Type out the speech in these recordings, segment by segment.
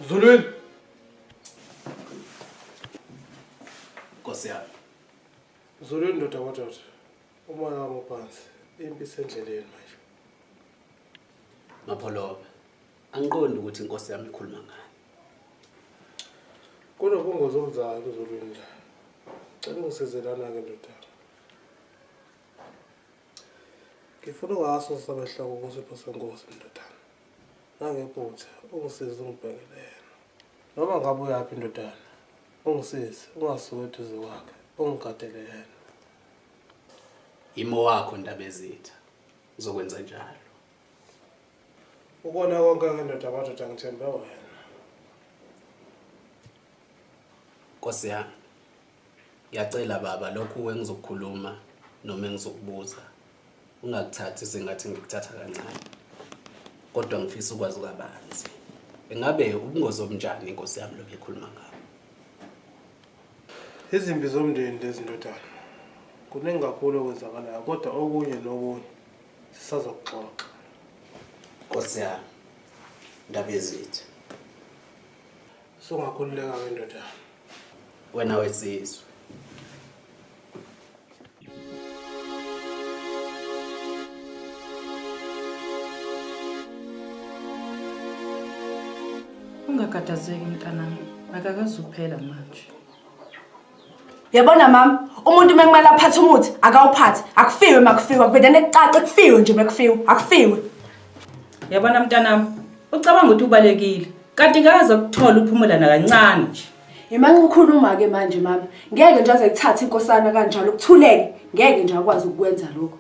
Zulwini. Nkosi yami. Zulwini ndoda madoda. Umoya wami uphansi. Impi isendleleni manje. Mapholoba. Angiqondi ukuthi inkosi yami ikhuluma ngani. Kunobungozi obuzayo kuZulwini la. Cela ungisizelana-ke ndodana. Ngifuna ungaso sabehloko kusipho senkosi ndodana. Nangephutha ungisize ungibhekele yena. Noma ngabe uyaphi ndodana, ungisize ungasuki eduze kwakhe, ungigadele yena. Imo wakho Ndabezitha. Ngizokwenza njalo. Ukona konke ke ndoda madoda ngithembe wena. Nkosi yami. Ngiyacela baba lokhu engizokukhuluma noma engizokubuza ungakuthathi sengathi ngikuthatha kancane. Kodwa ngifisa ukwazi kabanzi. Ingabe ubungozi obunjani inkosi yami lokhu ekhuluma ngabo? Izimpi zomndeni lezi ndodana. Kuningi kakhulu okwenzakalayo kodwa okunye nokunye sisazokuxoxa. Nkosi yami. Ndabezitha. Sungakhululeka ke ndodana. Wena wesizwe. Ungakhathazeki mntanami, akakazuphela manje. Yabona mama, umuntu uma kumele aphathe umuthi akawuphathe, akufiwe makufiwe, kuvedane kucace kufiwe nje mekufiwe, akufiwe. Yabona mntanami, ucabanga ukuthi ubalekile. Kanti kaze kuthola uphumula nakancane nje. Ima ngikhuluma ke manje mama, ngeke nje aze kuthathe inkosana kanjalo kuthuleke, ngeke nje akwazi ukukwenza lokho.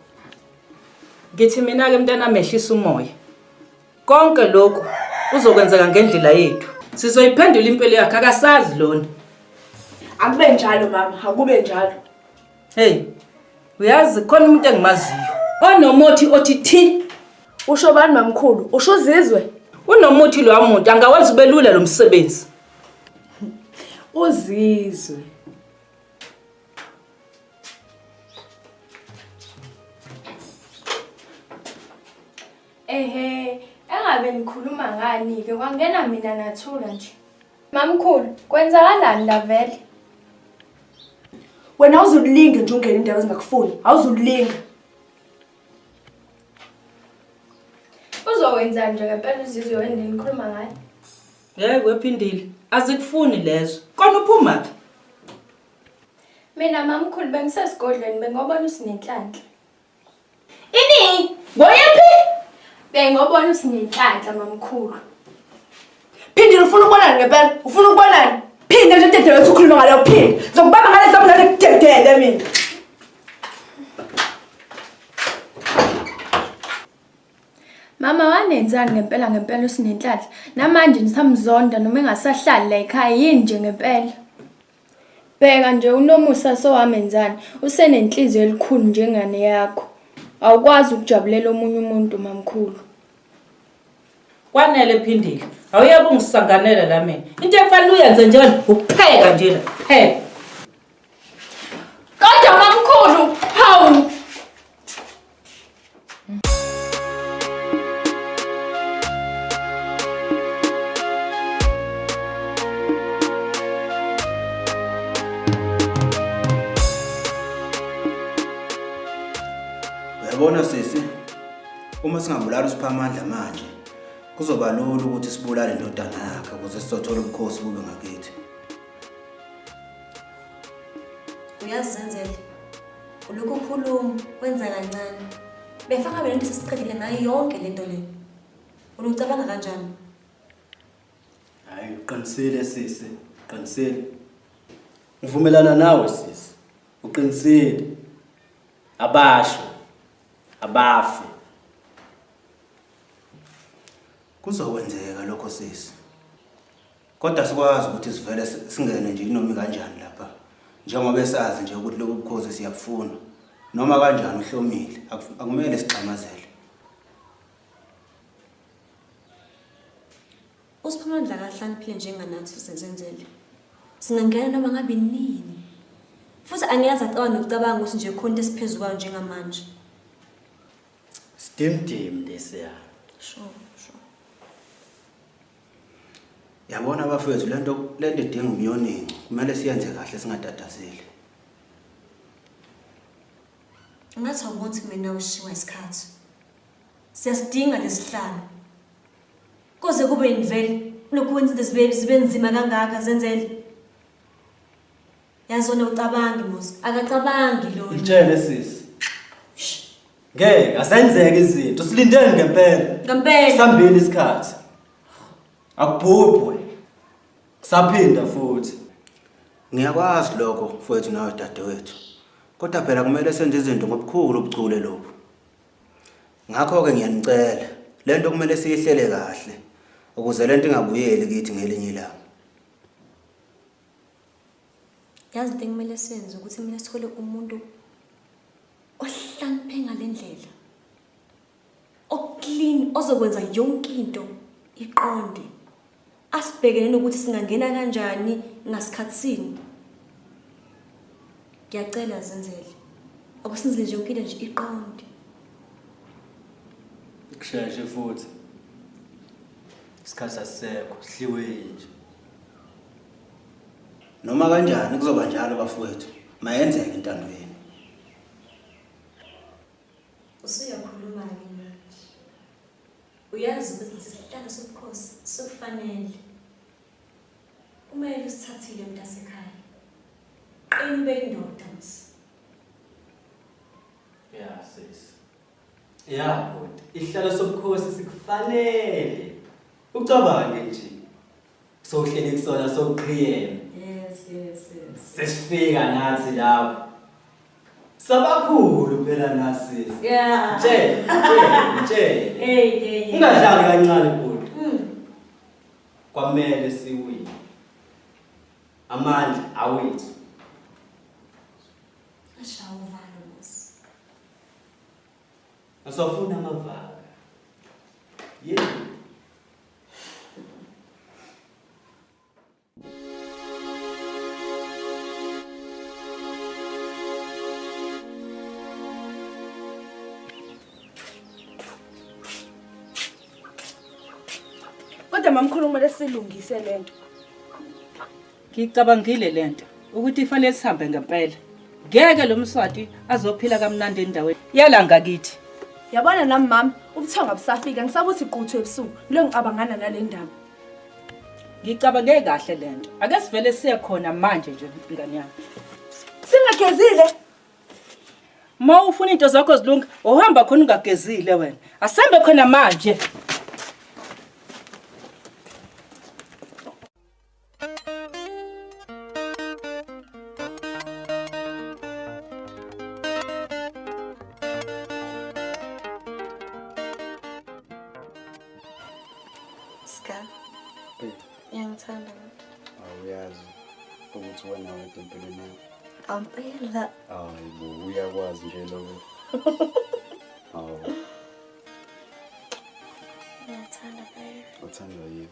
Ngithi mina ke mntanami ehlisa umoya. Konke lokhu kuzokwenzeka ngendlela yethu. Sizoyiphendula impilo yakhe akasazi lona. Akube njalo mama, akube njalo. Hey, uyazi khona umuntu engimaziyo onomuthi othi thi. Usho bani mamkhulu? Usho uzizwe? Unomuthi lo muntu angawenza ubelula lo msebenzi. Uzizwe. Ehhe, engabe nikhuluma ngani-ke kwangena mina nathula nje. Mamkhulu, kwenzakalani la vele? Wena awuzulinga nje ungene indaba ezingakufuni. Awuzulinga. Uzokwenzani nje ngempela uzizwe wena nikhuluma ngayo? Hey wephindile, azikufuni lezo. Kona uphuma phi? Mina mamkhulu bengisesigodlweni bengobona uSinenhlanhla. Ini? Ngoyephi? Bengobona uSinenhlanhla mamkhulu. Phindile ufuna ukubonani ngempela? Ufuna ukubonani? Phinde nje dedele uthi ukhuluma ngaleyo phinde. Ngizokubamba ngalezi zami ngale kudedele mina. Mama wanenzani ngempela ngempela uSinenhlanhla? Namanje nisamzonda noma engasahlali la ekhaya yini nje ngempela? Bheka nje uNomusa sowamenzani, usenenhliziyo elikhulu njengane yakho. Awukwazi ukujabulela omunye umuntu mamkhulu. Kwanele Phindile. Awuyeke ungisanganela la mina. Into ekufanele uyenze nje wena ukupheka nje la. Pheka. Kodwa mamkhulu, hawu. Uyabona sisi, uma singabulala uSiphamandla manje, kuzoba lula ukuthi sibulale indodana yakhe ukuze sizothola ubukhosi bube ngakithi. Uyazenzela. Ulokhu ukhuluma, wenza kancane. Befaka mina into sesiqedile ngayo yonke lento le. Ulucabanga kanjani? Hayi uqinisile sisi, uqinisile. Ngivumelana nawe sisi. Uqinisile. Abasho. Abafe. Kuzokwenzeka lokho sisi. Kodwa sikwazi ukuthi sivele singene nje inoma kanjani lapha. Njengoba esazi nje ukuthi lobu bukhosi siyabufuna. Noma kanjani uhlomile, akumele sigxamazele. USiphamandla akahlaniphile njenganathi sezenzele. Singangena noma ngabe nini. Futhi angiyazi acabanga nokucabanga ukuthi nje khona into esiphezu kwayo njengamanje. Stimdim lesiya. Sure, sure. Yabona bafethu lento idinga umyoninco, kumele siyenze kahle singatatazeli. Ngathi awukuthi mina ushiwa isikhathi. Siyasidinga lesihlalo. Koze kube yini vele lokhu wenza izinto zibe nzima kangaka zenzele. Yazi wena ucabangi Musa, akacabangi lona. Ngitshele sisi. Ngeke asenzeke izinto, silindeni ngempela. Ngempela. Sambili isikhathi. Akubhubhwe. Saphinda futhi. Ngiyakwazi lokho mfowethu nawe dadewethu. Kodwa phela kumele senze izinto ngobukhulu ubuchule lobu. Ngakho-ke ngiyanicela, le nto kumele siyihlele kahle ukuze le nto ingabuyeli kithi ngelinye ilanga. Yazi into ekumele siyenze ukuthi kumele sithole umuntu ohlakaniphe ngale ndlela. Oclean ozokwenza yonke into iqonde. Asibhekene nokuthi singangena kanjani ngasikhathini. Ngiyacela zenzele. Akusenzele nje yonke into nje iqonde. Kusheshe futhi. Isikhathi asisekho, sihliwe nje. Noma kanjani kuzoba njalo bafowethu, mayenzeke intando yenu. Usuyakhuluma-ke manje. Uyazi ukuthi lesi sihlalo sobukhosi sokufanele. Kumele usithathile mntasekhaya. Qina ube indoda msi. Ya sisi. Ya bhuti, isihlalo sobukhosi sikufanele. Ucabange nje. Sowuhleli kusona sowuqhiyeme. Yes, yes, yes. Sesifika nathi lapho. Sabakhulu phela nasi. Yeah. Mtshele, mtshele, mtshele. Hey, hey, hey. Ungadlali kancane bhuti. Kwamele siwine. Amandla awethu. Ashaya uvalo mos. Asafuna amavaka. Yeah. Kodwa mamkhulu kumele silungise lento. Ngicabangile lento ukuthi ifanele sihambe ngempela. Ngeke lo Mswati azophila kamnandi endaweni yala ngakithi. Yabona nami mama, ubuthongo abusafika ngisabuthi quthu ebusuku. Lo ngicabangana nale ndaba. Ngicabange kahle lento. Ake sivele siye khona manje nje ngane yami. Singagezile. Ma ufuna into zakho zilunge, uhamba khona ungagezile wena. Asambe khona manje. Ska. Uyangithanda kodwa. Awuyazi ukuthi wena wedwa empilweni yami. Awumpela. Hayi bo, uyakwazi nje lokho. Hawu, Ngiyathanda babe. uthandwa yimi.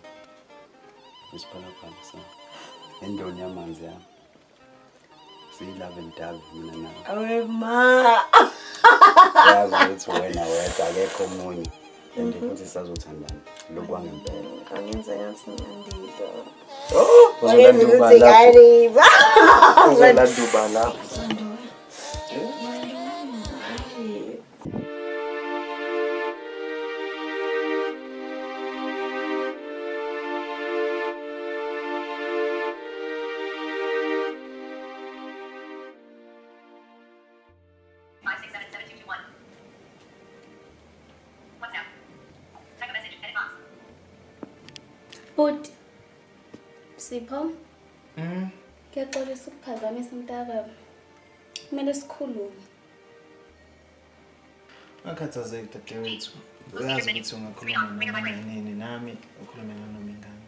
Isiphalaphala sami. Endoni yamanzi yami. Siyi-love and dove mina nawe. Awe ma. Yazi ukuthi wena wedwa akekho omunye. And futhi sazothandana. Lokhu kwangempela. Angenza ngathi ngiyandiza. Uzolanda uba lapho. Uzolanda uba lapho. Bhuti. Sipho. Ngiyaxolisa ukuphazamisa mntakababa. Kumele sikhulume. Ungakhathazeki dadewethu. Uyazi ukuthi ungakhuluma noma nini nami ukhulume nanoma ingane.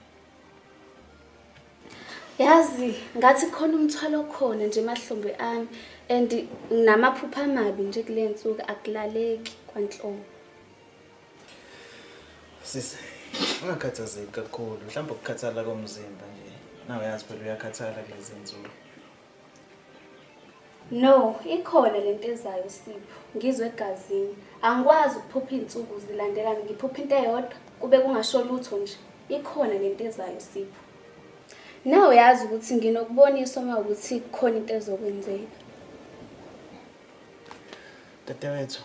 Yazi ngathi khona umthwalo okhona nje emahlombe ami and nginamaphupho amabi nje kule nsuku akulaleki kwanhlobo. Sisi, ungakhathazeki kakhulu. Mhlawumbe ukukhathala komzimba nje. Nawe uyazi phela uyakhathala kulezi nsuku. No, ikhona lento ezayo Sipho. Ngizwe egazini. Angikwazi ukuphupha iy'nsuku zilandelana ngiphupha into eyodwa kube kungasho lutho nje. Ikhona lento ezayo Sipho. Nawe uyazi ukuthi nginokuboniswa uma ukuthi kukhona into ezokwenzeka. Dadewethu,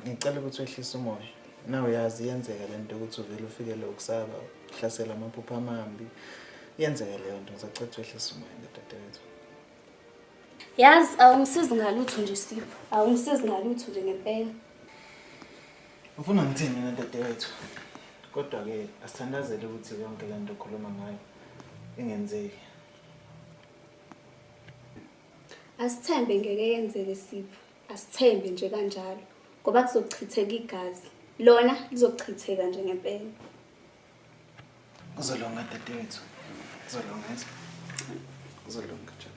ngicela ukuthi wehlise umoya. Nawe uyazi iyenzeka le nto ukuthi uvele ufikele ukusaba, uhlasele amaphupho amambi. Iyenzeka leyo nto, ngisacela ukuthi wehlise umoya nje dadewethu. Yazi awungisizi ngalutho nje Sipho. Awungisizi ngalutho nje ngempela. Ufuna ngithini mina dadewethu? Kodwa-ke asithandazele ukuthi yonke le nto okhuluma ngayo ingenzeki. Asithembe ngeke yenzeke Sipho. Asithembe nje kanjalo ngoba kuzochitheka igazi. Lona lizochitheka nje ngempela. Kuzolunga dadewethu. Kuzolunga yezwa. Kuzolunga nje.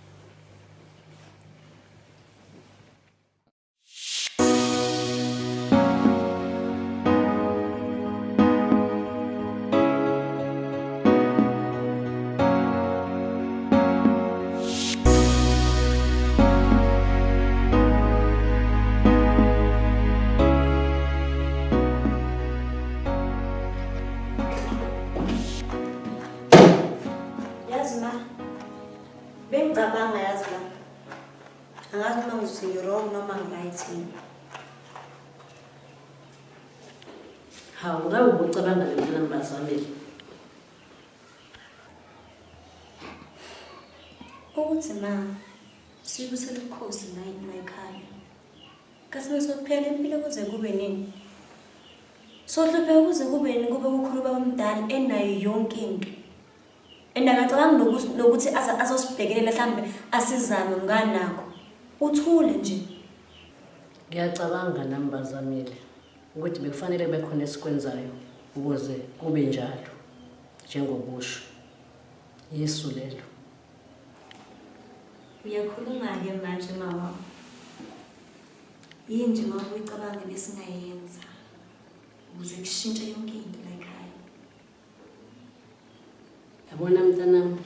Yazi ma, bengicabanga yazi la. Angazi noma ngizothi ngi-wrong noma ngi-right yini. Hawu, ngabe ubucabanga le mntana Mbazamile. Ukuthi ma, sibusele ubukhosi la la ekhaya. Kasi ngizophela impilo kuze kube nini? Sohlupheka kuze kube nini kube kukhona ubaba omdala enayo yonke into. And akacabangi nokuthi azosibhekelela mhlambe asizame nganakho. Uthule nje. Ngiyacabanga nami Bazamile ukuthi bekufanele kube khona esikwenzayo ukuze kube njalo njengobusho. Yisu lelo. Uyakhuluma-ke manje mawami. Yini nje mama uyicabanga besingayenza ukuze kushintshe yonke into la ekhaya? Yabona mntanami,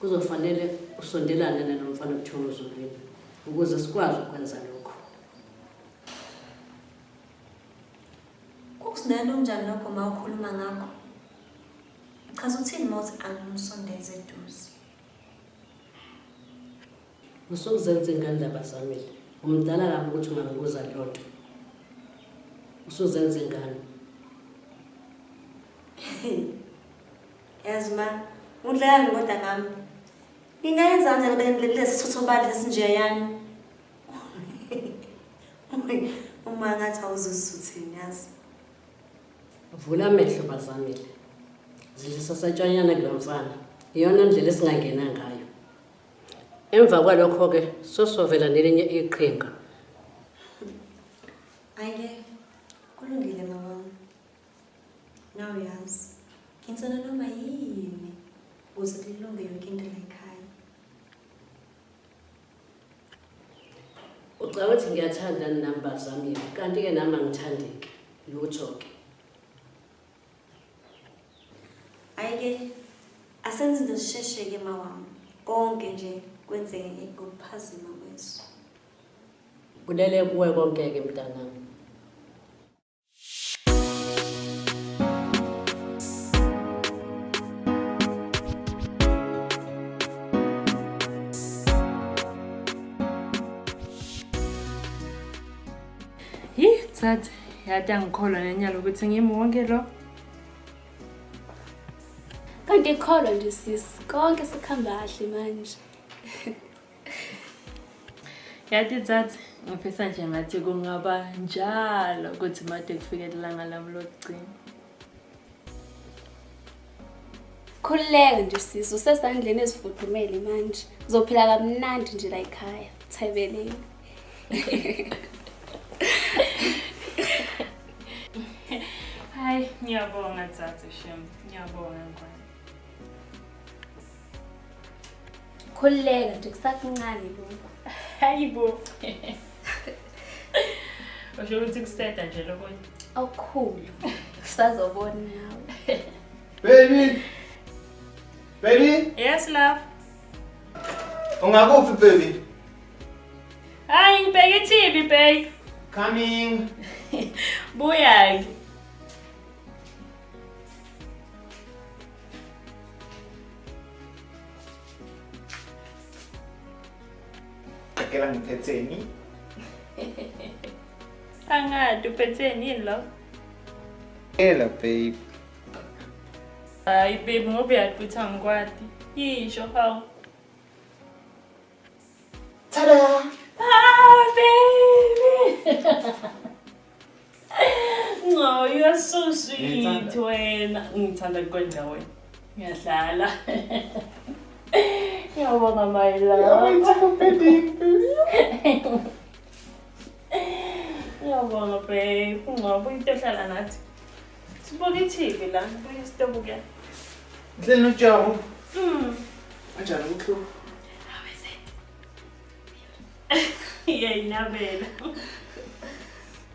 kuzofanele usondelane nalo mfana okuthiwa uMzulwini ukuze sikwazi ukwenza lokho. Kukusinela okunjani lokho ma ukhuluma ngakho? Chaza uthini uma uthi angimsondeze eduze? Usuzenza ingane ndaba zamile. Umdala kabi ukuthi ungangibuza leyo nto. Usuzenza ingane. Yazi ma, udlalani kodwa ngami. Ngingayenza kanjani lesi sithuthobali esinjeyani? Uma ngathi awuzuzuthini yazi. Vula amehlo Bazamile. Zidlisa satshanyana kulo mfana. Iyona ndlela esingangena ngayo. Emva kwalokho-ke sosovela nelinye iqhinga. Ayike, kulungile mama. Nawe uyazi, nginsana noma yini ukuze kulunge yonke into la ekhaya. Ucabanga ukuthi ngiyathanda nami Bazamile, kanti-ke nami angithandeki lutho-ke. Ayike, asenze izinto zisheshe-ke mawami. Konke nje kwenzeke ngokuphazima kweso. Kulele kuwe konke-ke mntanami. Yi, thatha. Yathi angikholwa nenyalo ukuthi ngimi wonke lo. Kanti kholwa nje sisi, konke sekuhamba kahle manje. Yathi thatha, ngifisa nje ngathi kungaba njalo ukuthi made kufike ilanga lami lokugcina. Khululeka nje sisi, usesandleni ezifudumele manje. Uzophila kamnandi nje la ekhaya. Thebeleni. Hayi, ngiyabonga Tsatsi shem. Ngiyabonga ngwane. Khululeka nje kusakuncane lokhu. Hayibo. Usho ukuthi kuseda nje lokho. Okukhulu. Usazobona nawe. Baby. Baby. Yes love. Ungakuphi baby? Hayi ngibheke i-TV babe. Coming. Buya ke. Qagela ngiphetheni? Angadi uphetheni yini lo? Ela babe. Hayi babe ngoba uyazi ukuthi angikwati. Yisho hawu. Tada! Ah, baby! No, you are so sweet wena. Ngithanda kwenza wena. Ngiyadlala. Ngiyabonga my love. Ngiyabonga babe. Ngoba into ehlala nathi. Sibuka i-TV la, buye sitobuke. Ngihleli noJabu. Kanjani kuhlupha? Iyayinabela.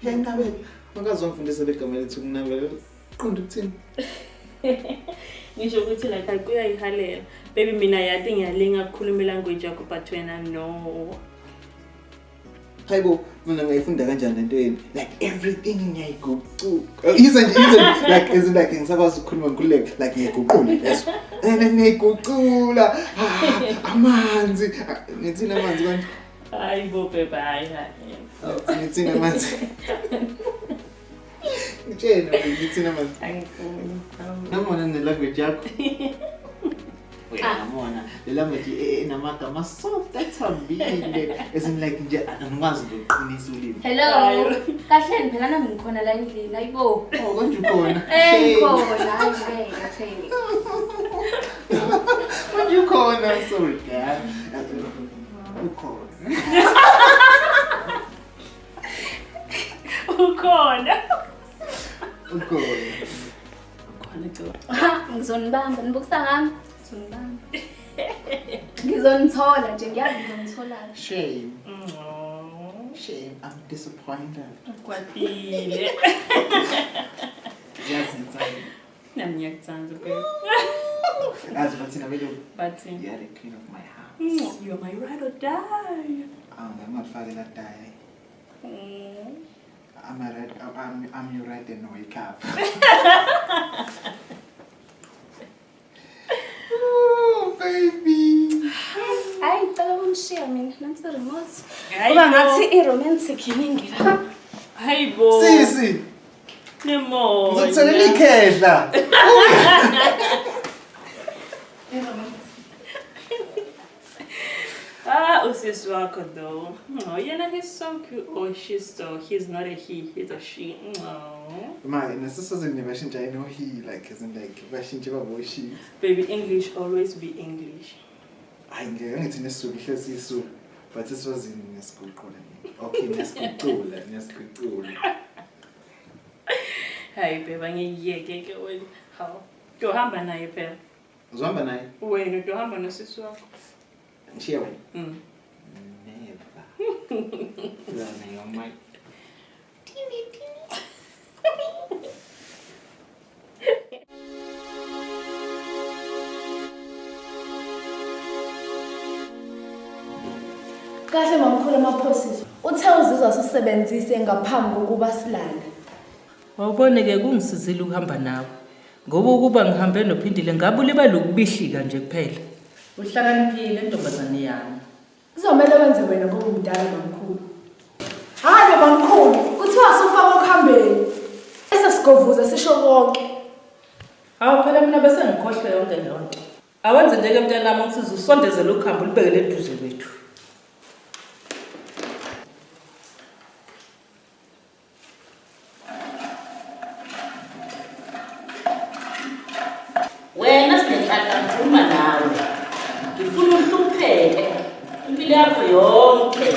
Iyayinabela. Ungazongifundisa legama lethu ukunabela. Qonda ukuthini? Ngisho ukuthi like kuyayihalela. Baby mina yathi ngiyalinga ukukhuluma ilanguage yakho but wena no. Hayibo, mina ngayifunda kanjani lento yenu? Like everything ngiyayiguquka. Yize nje yize like as in like ngisakwazi ukukhuluma ngikhululeke like ngiyayiguqula yes. And ngiyayiguqula. Ah, amanzi. Ah, ngithini amanzi konje? Hayi bo baby hayi hayi. Ngithini amanzi? Ngitshele mina ngithini amanzi? Angifuni. Namona ne language yakho. Uyamona le language enamagama soft athambile as in like nje angikwazi nje ukuqinisa ulimi. Hello. Kahleni phela nami ngikhona la endlini. Ayibo. Oh konje ukhona. Eh ngikhona. Hayi ngeke kahleni. Konje ukhona sorry girl. Ukhona. Ukhona. Ukhona. Ukhona cha. Ha, ngizonibamba nibukisa ngami. Ngizonibamba. Ngizonithola nje ngiyazi ngizonithola. Shame. Shame, I'm disappointed. Ukwatile. Yazi ngithanda. Nami ngiyakuthanda babe. Yazi bathina belungu. Bathini? You are the queen of my heart. You're my ride or die. Awu ngiyafaka la die. I'm a right, I'm your right and wake up. Oh, baby. Hayi ngicela ukungishiya mina nansi remote. Hayi Kuba bo. ngathi i-romantic iningi la. Hayi bo. Sisi, Nemona. ngizokutholela ikhehla. Ah, usisi wakho though. No, yena he's so cute. Oh, she's so. He's not a he, he's a she. No. Ma, naseswazini bashintsha ino he like as in like bashintshe babo she. Baby, English always be English. Hayi ngeke ngithi nesiZulu hlezi siyisiZulu. But iswazini niyasiguqula. Okay, niyasiguqula, niyasiguqula. Hayi babe, angiyeke ke wena. Hawu. Utohamba naye phela. Uzohamba naye? Wena utohamba nosisi wakho. Ngishiye wena? Mm. Never. Lana you're my teeny teeny. Kahle mamkhulu amaphosiso. Uthe uzizwa susebenzise ngaphambi kokuba silale. Wawubone-ke kungisizile ukuhamba nawe. Ngoba ukuba ngihambe noPhindile ngabe ulibele ukubihlika nje kuphela. Uhlakaniphile ntombazane yami. Kuzomele wenze wena ngoba umdala mamkhulu. Hayi mamkhulu, kuthiwa sufaka okuhambeni. Ese sigovuza sisho konke. Hawu phela mina bese ngikhohlwe yonke leyo nto. Awenze nje ke mntanami ukuthi usondeze lokhambo ulibekele eduze kwethu. Wena Sinenhlanhla ngikhuluma nawe. Ngifuna uhlupheke impilo yakho yonke.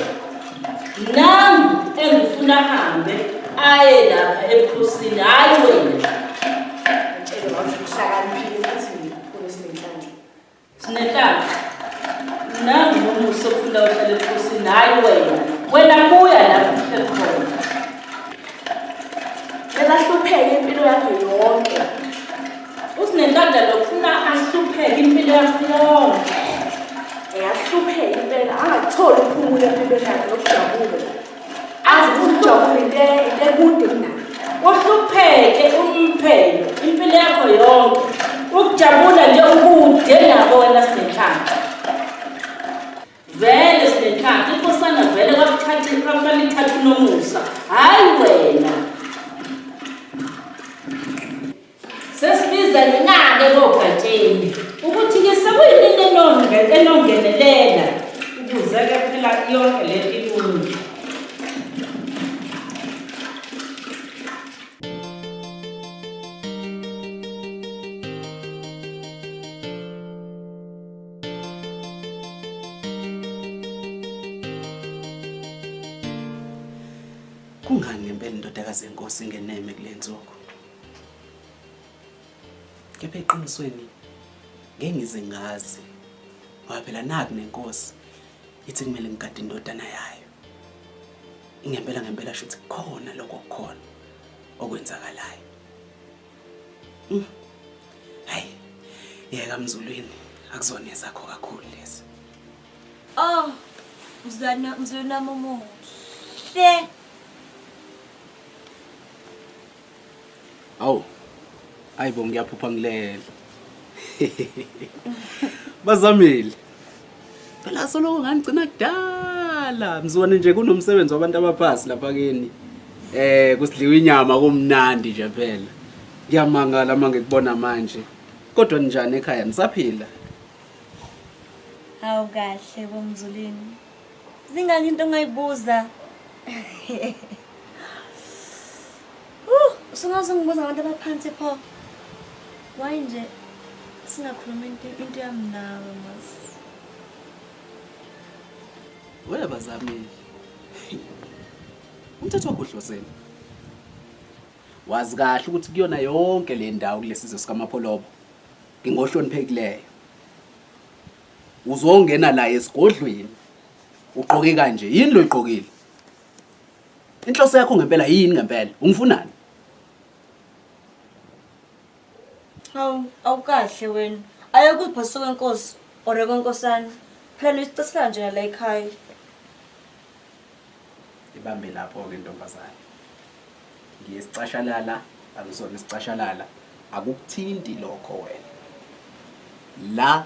Nami engifuna ahambe aye lapha ebukhosini hayi wena. Ngitshele wathi uhlakaniphile futhi unesinenhlanhla. Sinenhlanhla. Nami nomusa ofuna uhlale ebukhosini hayi wena. Wena buya lapho uhleli khona. Bekahlupheke impilo yakhe yonke. Usinenhlanhla lokufuna ahlupheke impilo yakhe yonke. Eyahlupheka impela angakutholi ukuphumula empilweni yakhe nokujabula. Azi ukuthi ukujabula into into ekude kunayo. Uhlupheke umphelo impilo yakho yonke. Ukujabula nje ukude nabo wena Sinenhlanhla. Vele Sinenhlanhla inkosana Enongenelela ukuze-ke phela yonke le nto ilunge. Kungani ngempela indodakazi yenkosi ingeneme kule nsuku? Kepha eqinisweni ngeke ngize ngazi ngoba phela naku nenkosi ithi kumele ngigade indodana yayo. Ingempela ngempela shuthi kukhona lokho okukhona okwenzakalayo. Hayi, yeka Mzulwini, akuzona ezakho kakhulu lezi. Oh, mzulwana mzulwana omuhle. Awu. Hayibo ngiyaphupha ngilele. Bazamile. Phela soloko ngangigcina kudala. Mzukwane nje kunomsebenzi wabantu abaphasi lapha kini. Eh kusidliwa inyama kumnandi nje phela. Ngiyamangala uma ngikubona manje. Kodwa ninjani ekhaya nisaphila? Hawu kahle bomzulini. Zingaki into ongayibuza? Uh, usungaze ungibuza ngabantu abaphansi pho. Why nje singakhuluma into into yami nawe mas. Wena bazamile. Umthetho wakho uhloseni. Wazi kahle ukuthi kuyona yonke le ndawo kulesizwe sikaMapholobo ngingohloniphekileyo. Uzongena la esigodlweni ugqoke kanje yini lo igqokile? Inhloso yakho ngempela yini ngempela? Ungifunani? Hawu, awukahle wena. Ayokupha kwenkosi or kwenkosana. Phela nisicisela nje la ekhaya. Ibambe lapho-ke ntombazane. Ngiyisicashalala, angisona isicashalala. Akukuthinti lokho wena. La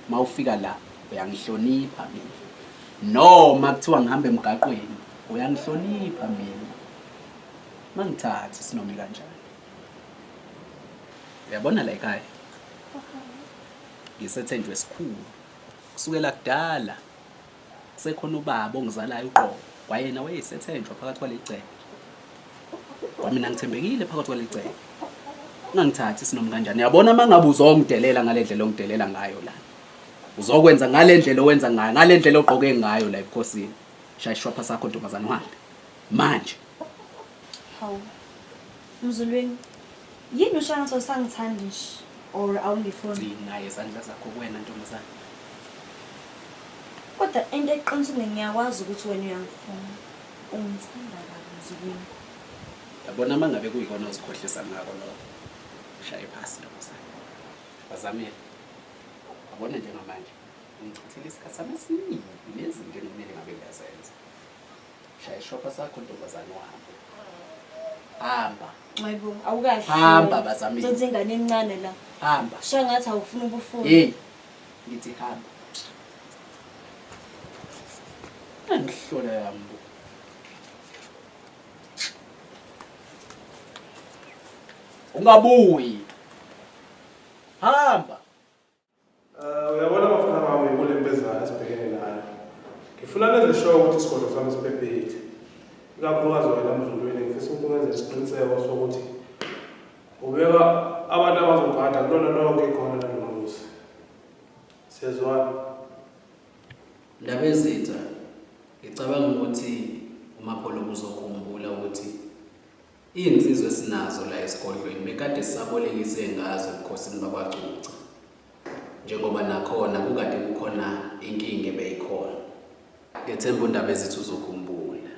mawufika la uyangihlonipha mina. Noma kuthiwa ngihamba emgaqweni uyangihlonipha mina. Mangithathe sinome kanjani. Uyabona la ekhaya? Ngisethenjwe esikhulu. Kusukela kudala kusekhona ubaba ongizalayo uqobo. Kwayena wayeyisethenjwa phakathi kwaleli gceke. Kwamina ngithembekile phakathi kwaleli gceke. Ungangithathi sinoma kanjani. Uyabona uma ngabe uzongidelela ngale ndlela ongidelela ngayo la. Uzokwenza ngale ndlela owenza ngayo, ngale ndlela ogqoke ngayo la ebukhosini. Shaya ishwapha sakho ntombazane uhambe. Manje. Hawu. Mzulwini. Yini usho ngathi awusangithandi nje or awungifuni? Gcina izandla zakho kuwena ntombazane. Kodwa into eqinisile ngiyakwazi ukuthi wena uyangifuna. Ungithanda kabi Mzulwini. Yabona uma ngabe kuyikona ozikhohlisa ngako lokho. Shaye phasi ntombazane. Bazamile. Yabona njengamanje ngichithile isikhathi sami esiningi nezinto ekumele ngabe ngiyazenza. Shaya ishopha sakho ntombazane uhambe. Hamba. Hayibo, awukahle. Hamba bazamile. Uzenza ingane encane la. Hamba. Shangathi awufuni ukufunda. Hey. Ngithi hamba. Angihlola yami bo. Ungabuyi. Hamba. Eh, uyabona bafana bami kule mpezayo esibhekene nayo. Ngifuna nenze sure ukuthi isigodlo sami siphephile. Ikakhulukazi wena Mzulwini ngifisa ukuthi ungenze isiqiniseko sokuthi ubeka abantu abazogada kulona lonke ikhona lalo muzi. Siyezwana. Ndabezitha, ngicabanga ukuthi uMapholo uzokhumbula ukuthi Izinsizwa esinazo la esigodlweni bekade sisabolekise ngazo ebukhosini bakwaGcuca. Njengoba nakhona kukade kukhona inkinga ebeyikhona. Ngethemba uNdabezitha uzokhumbula.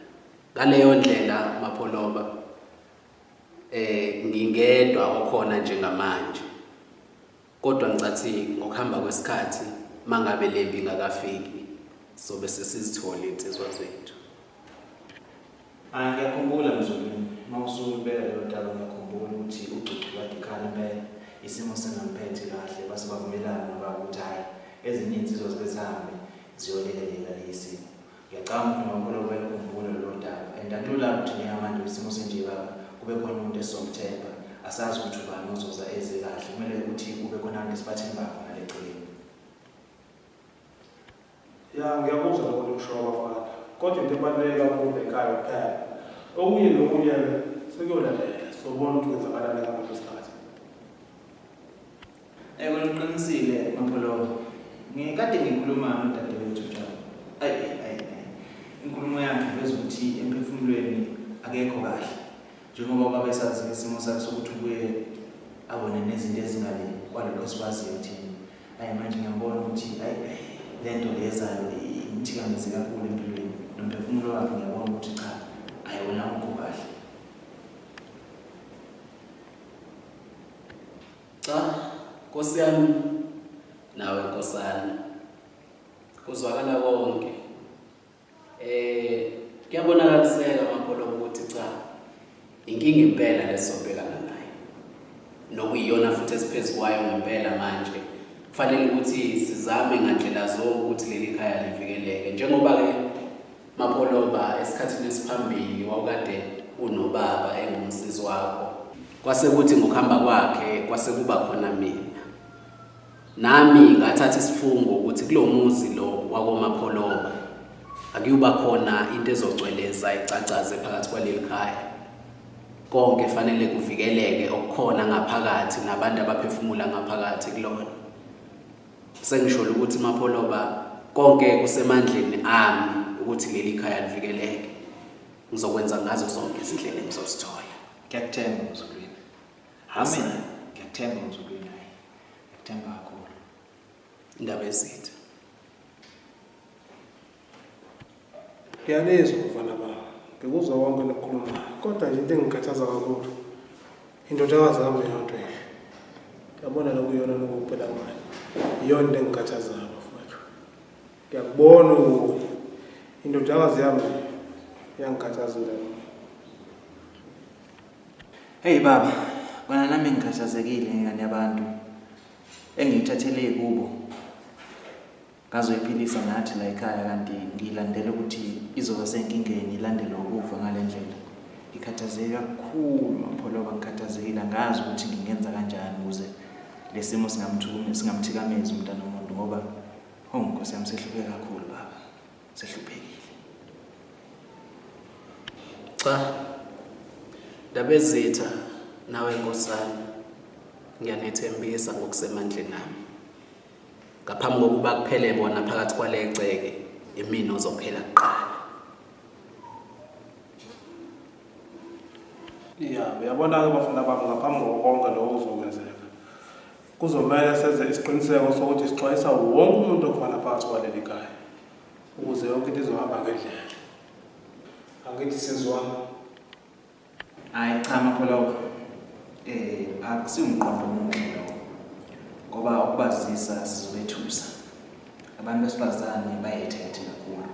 Ngaleyo ndlela Mapholoba eh ngingedwa okhona njengamanje. Kodwa ngicathi ngokuhamba kwesikhathi mangabe lempi ingakafiki sobe sesizithola insizwa zethu. Hayi ngiyakhumbula Mzulwini, uma usulubeka lelo daba ngiyakhumbula ukuthi uGcucu kade ekhala impela, isimo singamphethe kahle base bavumelana nobaba ukuthi hhayi ezinye iy'nsizwa zibe zihambe ziyolekelela lesi simo. Ngiyacabanga ukuthi noMapholoba uyalikhumbula lolo daba and akulula ukuthi njengamanje isimo sinje baba kube khona umuntu esizomthemba, asazi ukuthi ubani ozoza eze kahle, kumele ukuthi kube khona abantu esibathembayo khona la eceleni. Ya ngiyakuzwa lokho nikushoyo bafana. Kodwa into ebaluleke kakhulu ekhaya kuphela. Okunye nokunye sekuyolandela sobona ukuthi kwenzakalani ngaleso sikhathi. Eh kona uqinisile Mapholoba. Ngikade ngikhuluma nodadewethu njalo. Ayi ayi ayi. Inkulumo yakhe iveza ukuthi emphefumulweni akekho kahle. Njengoba ubaba esazi isimo sakhe sokuthi ubuye abone nezinto ezingale kwalokho esikwaziyo thina. Ayi manje ngiyambona ukuthi ayi le nto le ezayo imthikameze kakhulu empilweni. Nomphefumulo wakhe ngiyabona ukuthi cha ayi wona awukho kahle. Cha, Nkosi yami nawe nkosana. Kuzwakala konke. Eh kuyabonakaliseka mapholo ukuthi cha inkinga impela lesobhekana nayo. Nokuyiyona futhi esiphezu kwayo ngempela manje. Kufanele ukuthi sizame ngandlela zonke ukuthi leli khaya livikeleke. Njengoba ke Mapholoba esikhathini esiphambili wawukade unobaba engumsizi wakho. Kwase kuthi ngokuhamba kwakhe kwase kuba khona mina. Nami ngathatha isifungo ukuthi kulo muzi lo wakoMapholoba akuyuba khona into ezogcweleza icacaze phakathi kwaleli khaya. Konke fanele kuvikeleke okukhona ngaphakathi nabantu abaphefumula ngaphakathi kulona. Sengisholo ukuthi Mapholoba konke kusemandleni ami ukuthi leli khaya livikeleke. Ngizokwenza ngazo zonke izindlela engizozithola. Ngiyakuthemba Mzulwini. Amen. Ngiyakuthemba Mzulwini hayi. Ngiyakuthemba kakhulu. Indaba ezitha. Ngiyanizwa bafana bami. Ngikuzwa konke enikhulumayo. Kodwa nje into engikhathaza kakhulu indodakazi yami yodwa nje. Yabona lokuyona lokuphela kwayo. Iyona into engikhathazayo bafowethu. Ngiyakubona okunye. Indodakazi yami nje iyangikhathaza indaba. Hey baba, kona nami ngikhathazekile ngengane yabantu engiyithathele kubo. Ngazoyiphilisa nathi la ekhaya kanti ngiyilandela ukuthi izoba senkingeni ilandelwe ukufa ngale ndlela. Ngikhathazeke kakhulu Mapholoba, ngikhathazekile angazi ukuthi ngingenza kanjani ukuze le simo singamthikamezi umntana womuntu ngoba oh Nkosi yami sehlupheke kakhulu baba, sehluphekile. Cha. Ndabezitha nawe nkosana ngiyanethembisa ngokusemandleni ami. Ngaphambi kokuba kuphele bona phakathi kwale gceke, imina ozophela kuqala. Ya, uyabona-ke bafana bami ngaphambi kwako konke lokho kuzokwenzeka. Kuzomele senze isiqiniseko sokuthi sixwayisa wonke umuntu okhona phakathi kwaleli khaya ukuze yonke into izohamba ngendlela. Angithi sizwana. Hayi cha Mapholoba. Eh akusiwumqondo omuhle lowo. Ngoba ukubazisa sizobethusa. Abantu besifazane bayethethe kakhulu.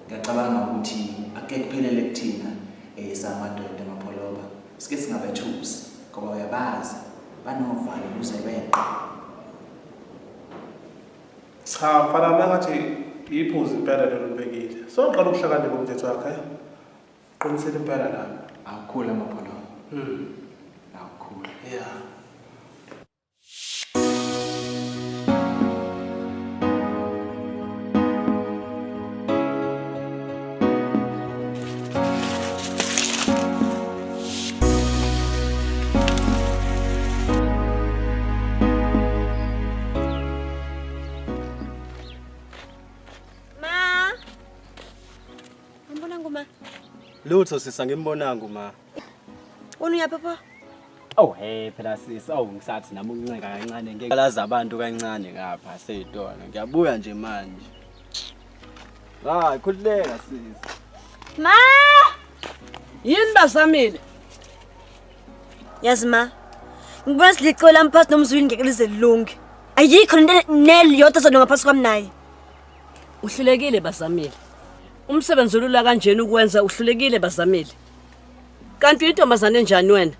Ngiyacabanga ukuthi ake kuphelele kuthina eh samadoda Mapholoba. Sike singabethusi ngoba uyabazi banovalo luze lweqe. Cha mfana wami engathi iphuzu impela lelo libekile. Soqala ukuhlakanipha umthetho wakhe. Qinisile impela la. Awukhula Mapholoba. Awukhula. Yeah. Ma. Ambona nguma. Lutho sisi angimbonanga uma. Wena uyaphi pho? Oh hey phela sisi awu ngisathi nami ukuncenga kancane ngeke laza abantu kancane ngapha seyitolo. Ngiyabuya nje manje. Hayi khululeka sisi. Ma! Yini bazamile? Yazi ma. Ngibona siliqo lami phasi nomzwini ngeke lize lilunge. Ayikho into neliyodwa ezolunga phasi kwami naye. Uhlulekile bazamile. Umsebenzi olula kanjena ukwenza uhlulekile bazamile. Kanti uyintombazane enjani wena?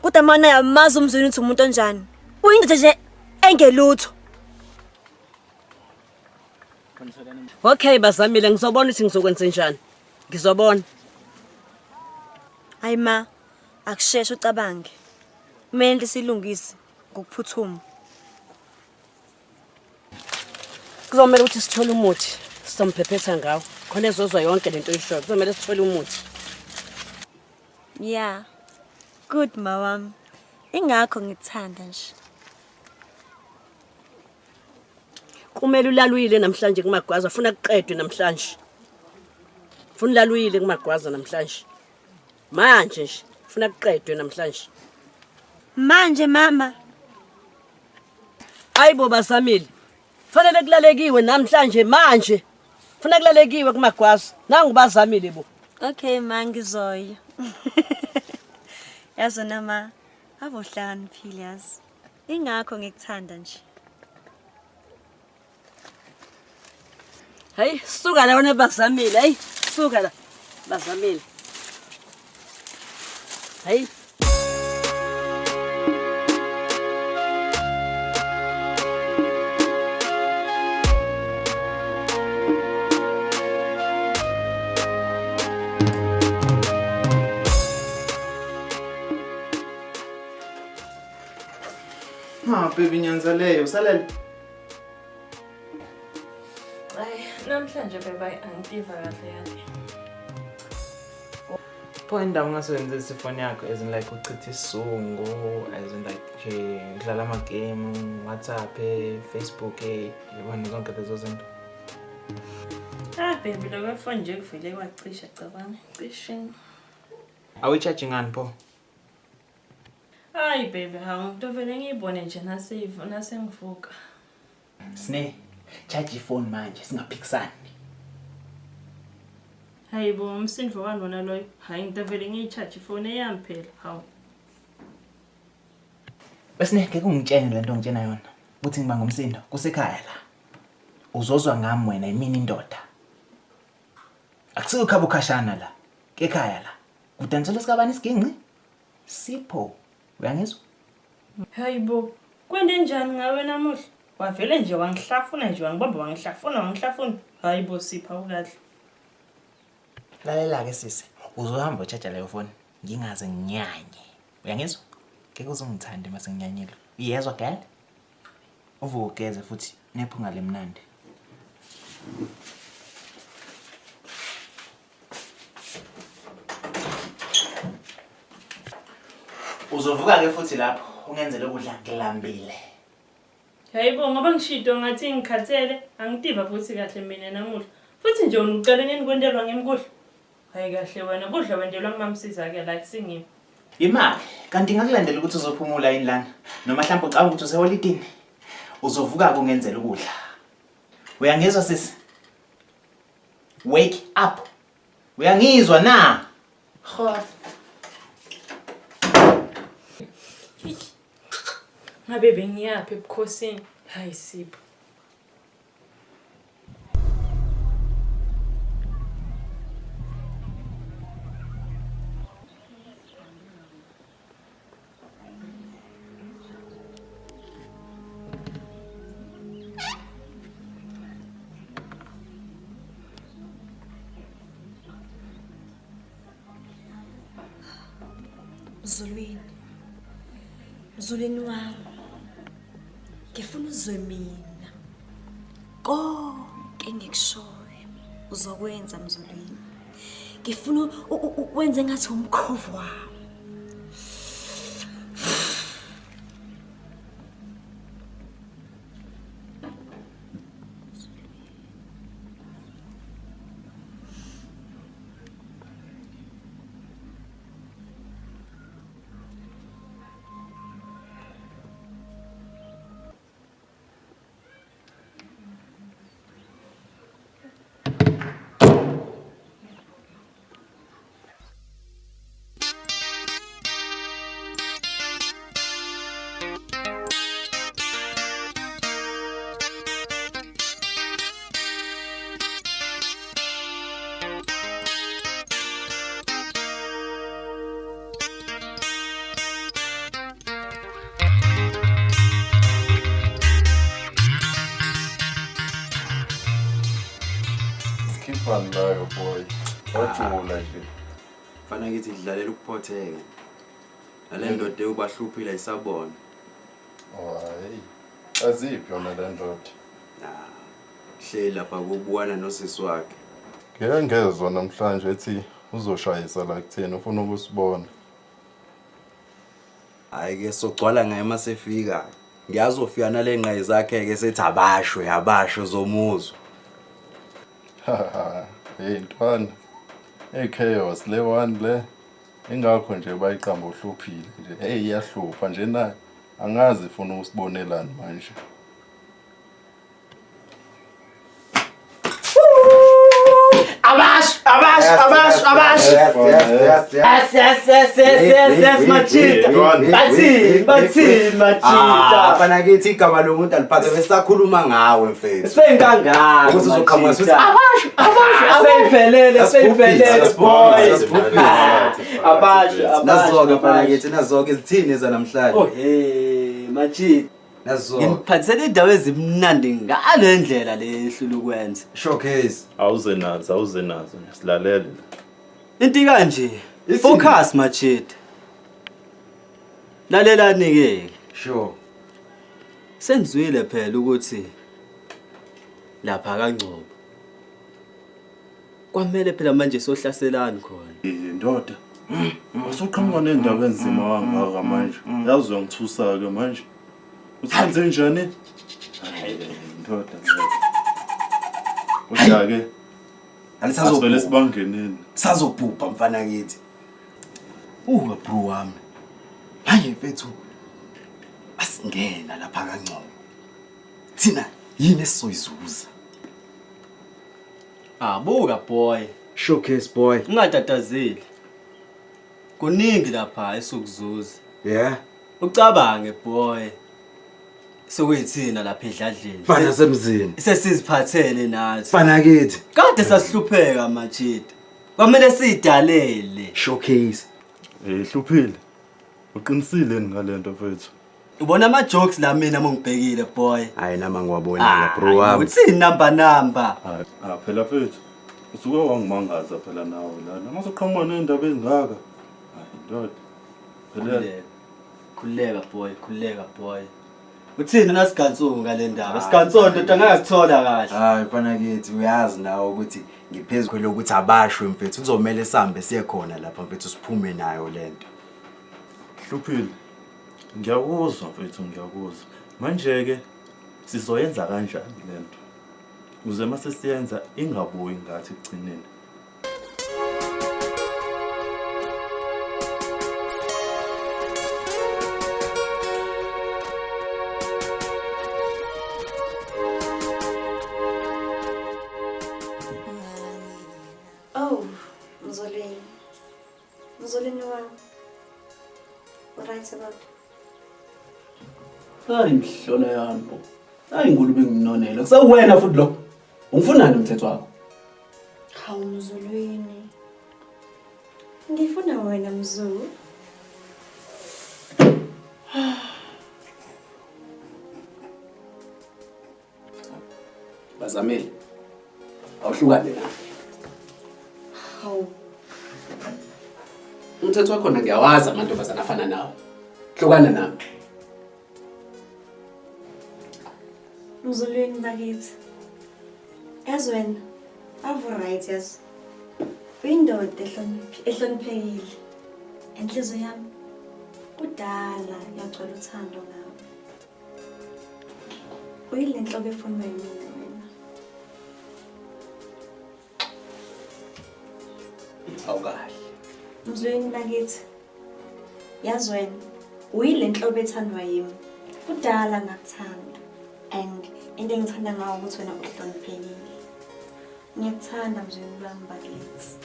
Kodwa mana yamazi umzwini ukuthi umuntu onjani. Uyindoda nje engelutho. Okay bazamile ngizobona ukuthi ngizokwenza njani. Ngizobona. Hayi ma, akusheshe ucabange. Kumele silungise ngokuphuthuma. Kuzomela ukuthi sithole umuthi sizomphephetha ngawo. Khona ezozwa yonke lento oyishoyo. Kuzomela sithole umuthi. Yeah. Good mawami. Ingakho ngikuthanda nje. Kumele ulaluyile namhlanje kumagwaza, funa kuqedwe namhlanje. Funa ulaluyile kumagwaza namhlanje. Manje nje funa kuqedwe namhlanje. Manje mama. Hayibo basamile. Fanele kulalekiwe namhlanje manje. Funa kulalekiwe kumagwaza. Nangu bazamile bo. Okay ma ngizoya. Yazi nama avohlakaniphile yazi. Ingakho ngikuthanda nje. Hayi suka la wena bazamile. Hayi suka la. Bazamile. Hayi Ha baby nyanzaleyo usalele. Hayi, namhlanje beba angitiva kahle yazi. Pho indaba ungasebenzisi ifoni yakho as in like uchitha isizungu as in like nje udlala ama-game, WhatsApp, Facebook, yabona zonke lezo zinto. Ah baby, lokho phone nje kuvele kwacisha cabanga. Cisheni. Awuyi-charge ngani pho? Hayi baby, hawu ngidovele ngiyibone nje nasivu nasengivuka. Sne, charge ifoni manje singaphikisani. Hayi bo, umsindo wani wona loyo? Hayi ngidovele ngiyi-charge ifoni eyami phela. Hawu. Besine ngeke ungitshene lento ongitshena yona ukuthi ngiba ngomsindo kusekhaya la. Uzozwa ngami wena imini indoda. Akusikho khabo khashana la. Kekhaya la. Kudansela sikabani isiginci? Sipho. Uyangizwa? Hayi bo, kwende njani ngawe namuhla? Wavele nje wangihlafuna nje wangibamba wangihlafuna wangihlafuna. Hayi bo Sipho awukahle. Lalela ke sisi, uzohamba utshaja leyo phone ngingaze nginyanye. Uyangizwa? Ngeke uzungithande mase nginyanyile. Uyezwa girl? Uvuke ugeze futhi nephunga lemnandi. Uzovuka ke futhi lapho ungenzele ukudla ngilambile. Hayibo ngoba ngishito ngathi ngikhathele angitiva futhi kahle mina namuhla. Futhi nje wena ucela nini kwentelwa ngimi kudla? Hayi kahle wena kudla wentelwa ngimamsiza ke la kusingimi. Imali kanti ngakulandela ukuthi uzophumula yini lana noma mhlawumbe ucabanga ukuthi useholidini. Uzovuka kungenzela ukudla. Uyangizwa sisi? Wake up. Uyangizwa na? Ho. Ngabe bengiyaphi ebukhosini? Hayi Sipho. Mzulwini, Mzulwini wami, ngifuna uzwe mina konke engikushoyo uzokwenza Mzulwini. Ngifuna wenze ngathi umkhovu wami. Sikhipha nayo boy. Wajula nje. Fana ngithi dlalela ukuphotheka. Nale ndoda ewubahluphile ayisabona. Oh hayi. Aziphi yona le ndoda? Ah. Hleli lapha kubukana nosisi wakhe. Ngeke ngezwa namhlanje ethi uzoshayisa la kuthina ufuna ukusibona. Hhayi ke sogcwala ngaye uma sefika. Ngiyazi ufika nale ngqayi zakhe ke sethi abashwe abashwe zomuzwa. Hey ntwana. Hey chaos le one le. Ingakho nje bayiqamba uhluphile nje. Hey iyahlupha nje nayo. Angazi ifuna ukusibonelani manje. Abash, abash, abash, abash. Yes, yes, yes, yes, yes, yes, Machita. Bathini, bathini, Machita. Ah, fana kithi igama lomuntu aliphathe besisakhuluma ngawe mfethu. Sengangaka. Ukuthi uzoqhamuka sithi abash, abash, seyiphelele, seyiphelele boy. Abash, abash. Nazoke fana kithi, nazoke izithini ezanamhlanje. Oh hey, Machita. Nazoke. Ngiphathele indawo ezimnandi ngale ndlela le ehlula ukwenza. Showcase. Awuze nazo, awuze nazo. Silalele. Into kanje. Focus Machita. Lalelani ke. Sure. Senzwile phela ukuthi lapha kaNgcobo kwamele phela manje sohlaselani khona. Ndoda. Wasuqhamuka nendaba enzima kangaka manje. Yazi uyangithusa-ke manje. Usenze njani? Hayi, Ndoda. Kodwa-ke asivele sibangeneni. Sazobhubha mfana kithi. Uwe bro wami. Manje mfethu asingena lapha kaNgcobo. Thina yini esizoyizuza? Ah buka boy. Showcase boy. Ungatatazeli. Kuningi lapha esokuzuza. Yeah. Ucabange boy. Sokuyithina lapha edladleni. Fana semzini. Sesiziphathele nathi. Fana kithi. Kade sasihlupheka machita. Kwamele sidalele. Showcase. Eh hluphile. Uqinisile ngalento mfethu. Ubona ama jokes la mina mongibhekile boy. Hayi nama ngiwabonanga bro wami. Uthini number number? Ah phela mfethu. Usuke wangimangaza phela nawe lana. Masuqhamuka nendaba ezingaka. Hayi ndoda. Phela Khululeka boy, khululeka boy. Uthini nasigansuku ngale ndaba? Sigansuku ndoda ngeke akuthola kahle. Hayi mfana kithi uyazi nawe ukuthi ngiphezu kwelokuthi abashwe mfethu kuzomele sihambe siye khona lapha mfethu siphume nayo lento. Hluphile. Ngiyakuzwa mfethu ngiyakuzwa. Manje ke sizoyenza kanjani lento? Uze mase siyenza ingabuyi ngathi ekugcineni. Oh, Mzolweni. Mzolweni wami. Uright baba. Hayi mhlola yami bo. Hayi ngulube nginonela. Kusewena futhi lo. Ungifunani umthetho wakho? Hawu Mzulwini. Ngifuna wena Mzulu. Bazamile. Awuhlukane nami. Hawu. Umthetho wakhona ngiyawazi amantombazana afana nawe. Hlukana nami. Mzulwini bakithi. Yazi wena, ave right yazi. Uyindoda ehloniphekile. Enhliziyo yami kudala yagcwala uthando ngawe. Uyile nhlobo efunwa yimina wena. Awukahle. Mzweni bakithi. Yazi wena, uyile nhlobo ethandwa yimi. Kudala ngakuthanda. And into engithanda ngawo ukuthi wena uhloniphekile. Ngiyakuthanda mzweni wami bakithi.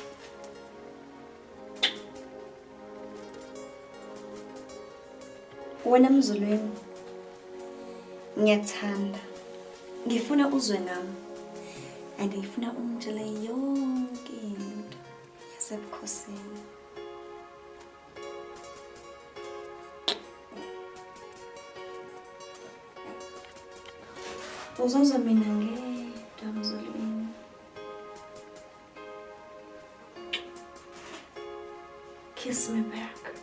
Wena Mzulwini, ngiyakuthanda. Ngifuna uzwe ngami. And ngifuna ungitshele yonke into yasebukhosini. Uzozwa mina ngedwa Mzulwini. Kiss me back.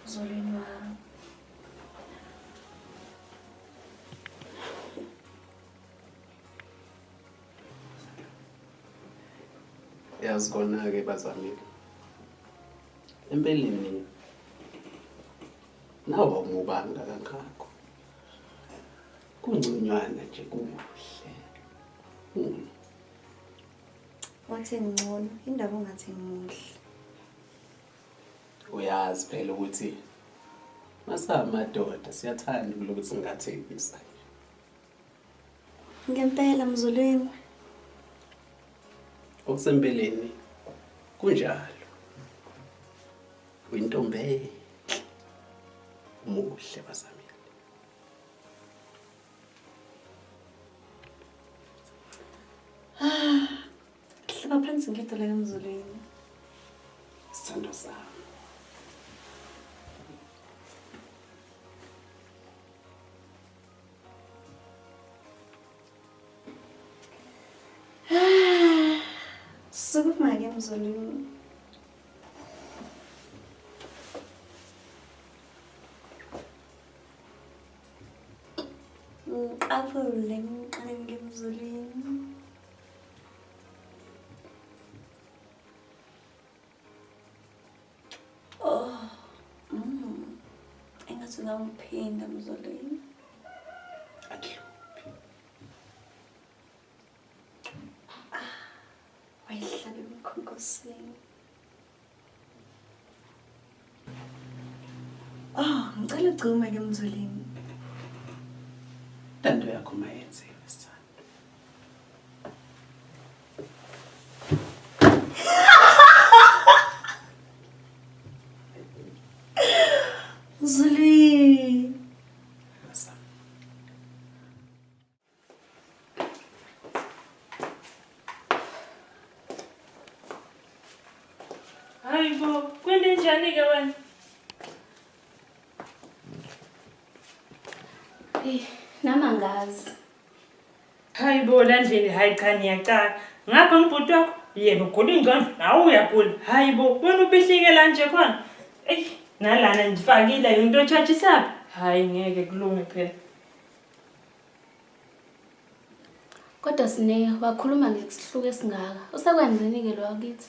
Mzulwini wami. Yazi kona-ke bazamile. Empeleni nawe awumubanga kangako. Kungconywana nje kuhle. Wathi ngcono, indaba ungathi ngimuhle. Uyazi phela ukuthi masamadoda siyathanda ukuloku singathekisa. Ngempela Mzulwini. Okusempeleni kunjalo. Uyintombi enhle. Umuhle bazamile. Ah, hlaba phansi ngedolo kaMzulwini. Sithando sami. Sukuma-ke Mzulwini. Ngiqaphule ngiqale ngemzulwini. Oh. Engathi ungangiphinda Mzulwini. Akuhluphi. Ah, wayihlaba emkhonkosini. Oh, ngicela ugcume ke Mzulwini. Intando yakho mayenziwe sithando. Mzulwini. Hayi bo, kwente njani-ke wena? Eyi, nami angazi. Hayi bo, la ndlini hayi cha niyacala. Ngapha ngibhuti wakho, yena ugula ingqondo, nawe uyagula. Hayi bo, wena ubihlike la nje khona. Eyi, nalana ngifakile into otshajisaphi? Hayi ngeke kulunge phela. Kodwa Sne, wakhuluma ngesihluku esingaka. Usekwenzeni-ke lo wakithi?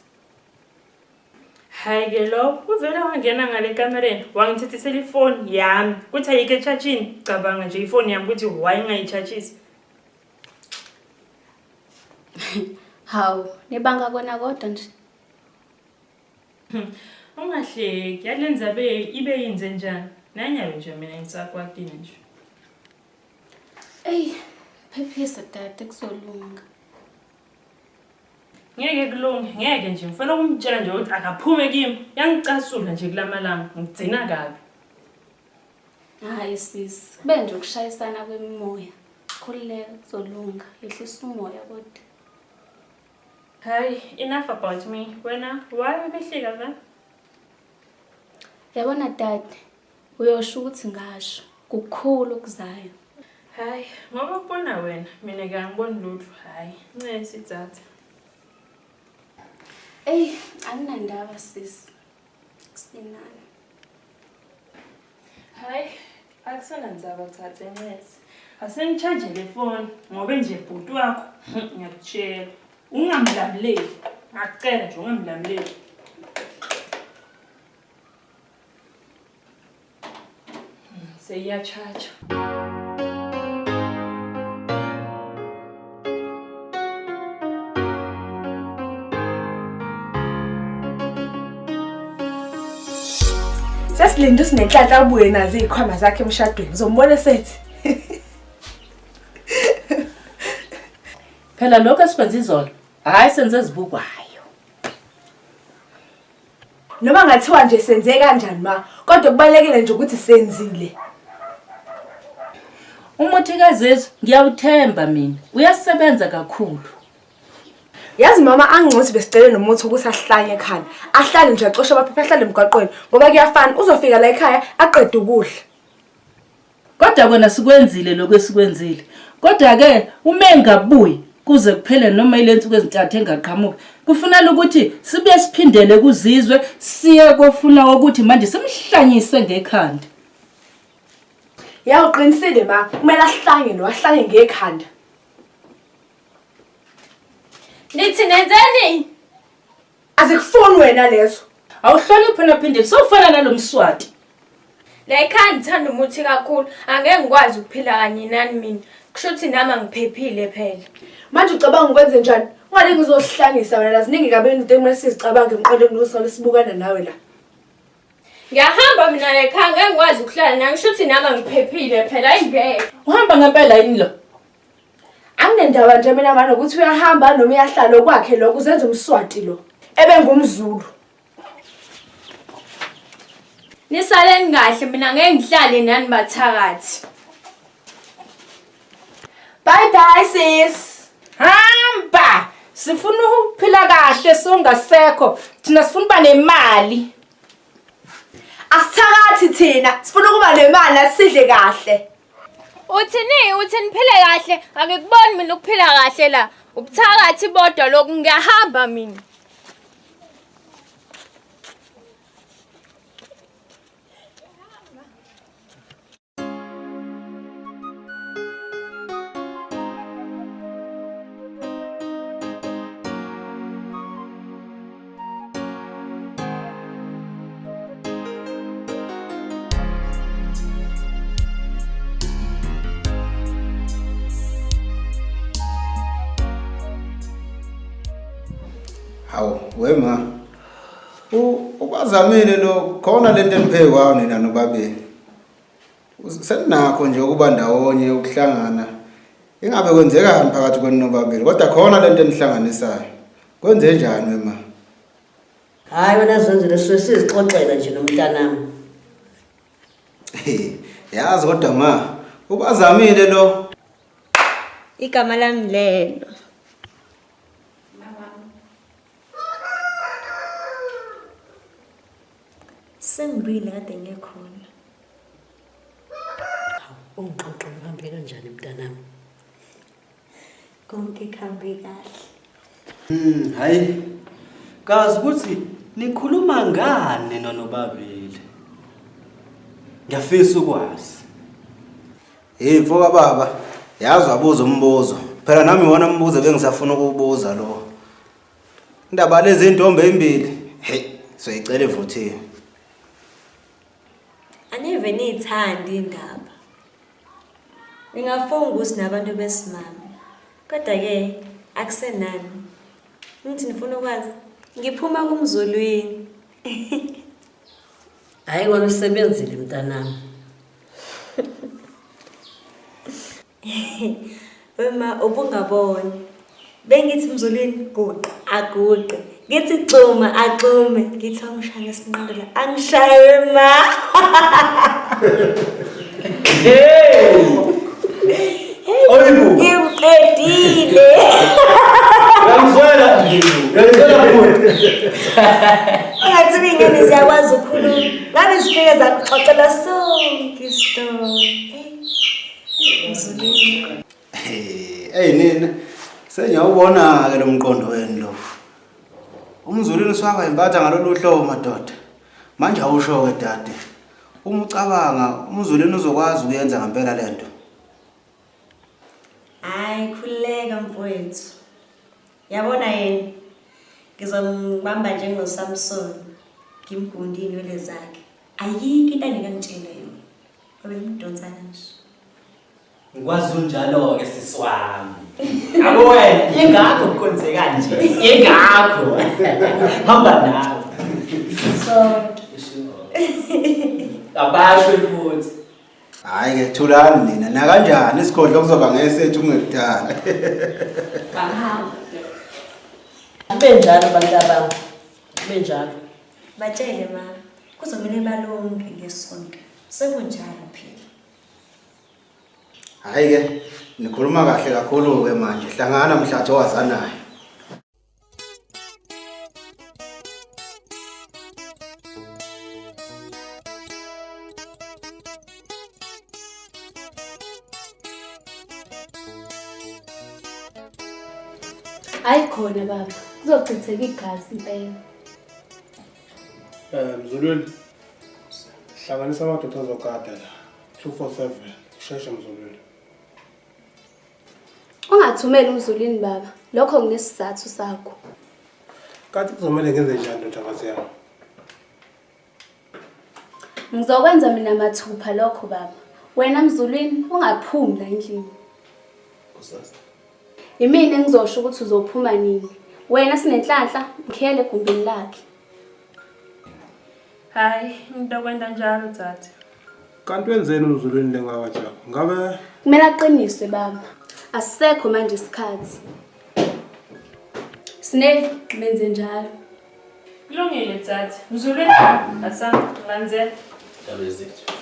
Hayi ke lo uvele wangena ngale kamereni wangithethisela ifoni yami kuthi ayikho etshatshini. Cabanga nje ifoni yami ukuthi why ngingayitshatshisi. Hawu, nibanga kona kodwa nje. Ungahleki, yalenza be ibe yinze njani? Nanyalo nje mina ngisakwatile nje. Eyi, phephisa dade kuzolunga. Ngeke kulunge, ngeke nje. Ngifuna ukumtshela nje ukuthi akaphume kimi. Yangicasula nje kulamalanga, ngigcina kabi. Hayi sisi, kube nje ukushayisana kwemimoya. Khululeka kuzolunga, yehlisa umoya kodwa. Hayi, enough about me. Wena, why ubehlika vele? Yabona dade, Uyosho ukuthi ngasho. Kukhulu okuzayo. Hayi, ngoba kubona wena, mina ke angiboni lutho. Hayi, ncesi dzadze. Eyi, anginandaba sisi. Kusinani. Hayi, akusona ndzaba dzadze ncesi. Asengitshaje le foni ngoba nje bhuti wakho ngiyakutshela. Ungamlamuleli. Ngakucela nje ungamlamuleli. Seyiyatshatsha. Sesilinde uSinenhlanhla abuye nazo izikhwama zakhe emshadweni. Uzombona sethi. Phela lokho esikwenza izolo, hhayi senze ezibukwayo. Noma ngathiwa nje senze kanjani ma, kodwa kubalekile nje ukuthi senzile. Umuthi kaZezu ngiyawuthemba mina, uyasebenza kakhulu. Yazi mama angcothi besicele nomuthi ukuthi ahlanye ekhanda. Ahlale nje axoshe amaphepha ahlale emgwaqweni ngoba kuyafana uzofika la ekhaya aqede ukudla. Kodwa kona sikwenzile lokho esikwenzile. Kodwa-ke uma engabuyi kuze kuphele noma ile nsuku ezintathu engaqhamuki, kufunela ukuthi sibuye siphindele kuzizwe siye kofuna ukuthi manje simhlanyise ngekhanda. Ya uqinisile ma, kumele ahlanye lo ahlanye ngekhanda. Nithi nenzeni? Azikufuni wena lezo. Awuhloniphi wena Phindile, sewufana nalomswati. La ekhaya ngithanda umuthi kakhulu, angeke ngikwazi ukuphila kanye nani mina. Kusho ukuthi nami angiphephile phela. Manje ucabanga ukwenze njani? Ungalinge uzosihlangisa wena la ziningi kabi izinto ekumele sizicabange emqondweni kunokusale sibukana nawe la. Ngiyahamba mina la ekhaya ngeke ngikwazi ukuhlala nawe, kusho ukuthi nami angiphephile phela, ayi ngeke. Uhamba ngempela yini lo? Anginendaba nje mina manje ukuthi uyahamba noma uyahlala okwakhe lokho uzenza umswati lo. EbengumZulu. Nisaleni kahle mina ngeke ngihlale nani bathakathi. Bye bye sis. Hamba! Sifuna ukuphila kahle songasekho. Thina sifuna uba nemali. Asithakathi thina, sifuna ukuba nemali asidle kahle. Uthini? Uthi niphile kahle? Angikuboni mina ukuphila kahle la. Ubuthakathi bodwa lokhu ngiyahamba mina. Hawu wema ubazamile lo khona lento eniphe kwayo nina nobabili seninakho nje ukuba ndawonye ukuhlangana ingabe kwenzekani phakathi kwenu nobabili kodwa khona lento enihlanganisayo kwenze njani wema Hayi wena Zenzile suke sizixoxela nje nomntanami. Yazi kodwa ma ubazamile lo. Igama lami lelo. Sengibuyile kade ngikhona. Hawu, ungixoxe uhambe kanjani mntanami? Konke kuhambe kahle. Hayi. Kazi ukuthi nikhuluma ngani nonobabili. Ngiyafisa ukwazi. Hey mfoka baba, yazi wabuza umbuzo. Phela nami iwona umbuzo bengisafuna ukuwubuza lo. Indaba lezi intombi ezimbili. Hey, soyicela ivuthiwe. Anive niyithanda indaba. Ningafunga ukuthi nabantu besimame. Kodwa-ke akusenani. Ngithi nifuna ukwazi. Ngiphuma kumzulwini. Hayi kona usebenzile mntanami. Wema ubungaboni. Bengithi mzulwini guqa aguqe. Ngithi xuma axume. Ngithi angishaya ngesinqando la. Angishaye ma. Hey! Oyibu. Ngiqedile. Uyangizwela? Uyangizwela bhuti. Ungathi iy'ngane ziyakwazi ukukhuluma. Ngabe zifike zakuxoxela sonke isitori. Mzulwini. Hey nina sengiyawubona ke lo mqondo wenu lo. Umzulwini uswaka impatha ngalolu hlobo madoda. Manje awusho ke dade. Uma ucabanga umzulwini uzokwazi ukuyenza ngempela lento. Hayi khululeka mfowethu. Yabona yena ngizombamba njengoSamson ngimgunde iy'nwele zakhe. Ayikho into angeke angitshele yona. Obemdonsa kanje. Ngikwazi unjalo-ke sisi wami. Yabo wena, ingakho kukhonzeka nje. Ingakho. Hamba nawe. Sonke. Abasho futhi. Hayi ke thulani nina nakanjani isigodlo kuzoba ngesethu kungekudala. Bahamba. Kube njalo bantabami. Kube njalo. Batshele ma, kuzomele balunge ngesonto. Sekunjalo phela. Hayi ke nikhuluma kahle kakhulu ke manje hlangana mhlathi owazanayo. Hayi khona baba, kuzochitheka igazi impela. Eh Mzulwini. Hlanganisa amadoda azogada la. 247. Sheshe Mzulwini. Ungathumeli uMzulwini baba, lokho nginesizathu sakho. Kanti kuzomele ngenze njani ndodakazi yami? Ngizokwenza mina mathupha lokho baba. Wena Mzulwini ungaphumi la endlini. Kusasa. Yimina engizosho ukuthi uzophuma nini. Wena sinenhlanhla mkhiyele egumbini lakhe. Hayi, ngitokwenza njalo dzadze. Kanti wenzeni uMzulwini lengaka Jabu? Ngabe Kumele aqiniswe baba. Asisekho manje isikhathi. Sine menze njalo. Kulungile dzadze. Mzulwini, asante, ngilandzela. Ndaba ezethu.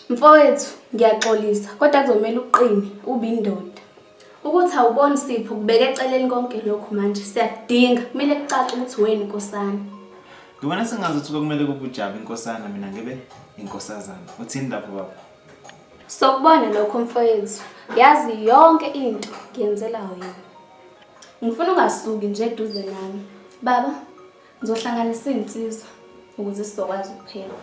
Mfowethu, ngiyaxolisa kodwa kuzomela uqine ube indoda. Ukuthi awuboni Sipho kubeka eceleni konke lokhu manje siyakudinga. Kumele kucace ukuthi wena inkosana. Ngibona sengazuthi kwakumele kube uJabu inkosana mina ngibe inkosazana. Uthini lapho baba? Sokubona lokho mfowethu. Yazi yonke into ngiyenzela wena. Ngifuna ungasuki nje eduze nami. Baba, ngizohlanganisa izinsizwa ukuze sizokwazi ukupheka.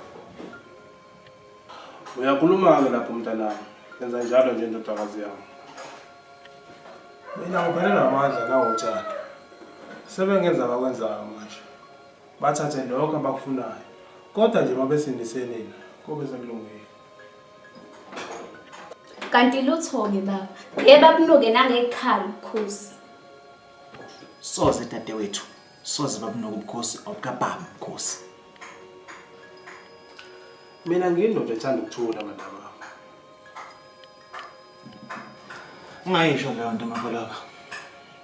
Uyakhuluma-ke lapho mntanami. Yenza njalo nje ndodakazi yami. Mina ngiphelelwa amandla nawutshani. Sebengenza abakwenzayo manje. Bathathe lokho abakufunayo. Kodwa nje mabesindise nina, kobe sekulungile. Kanti lutho-ke baba. Ngeke babunuke nangekhala ubukhosi. Soze dadewethu, soze babunuke ubukhosi obukababa ubukhosi. Mina ngiyindoda ethanda ukuthula bantabami. Ungayisho leyo nto Maboloba.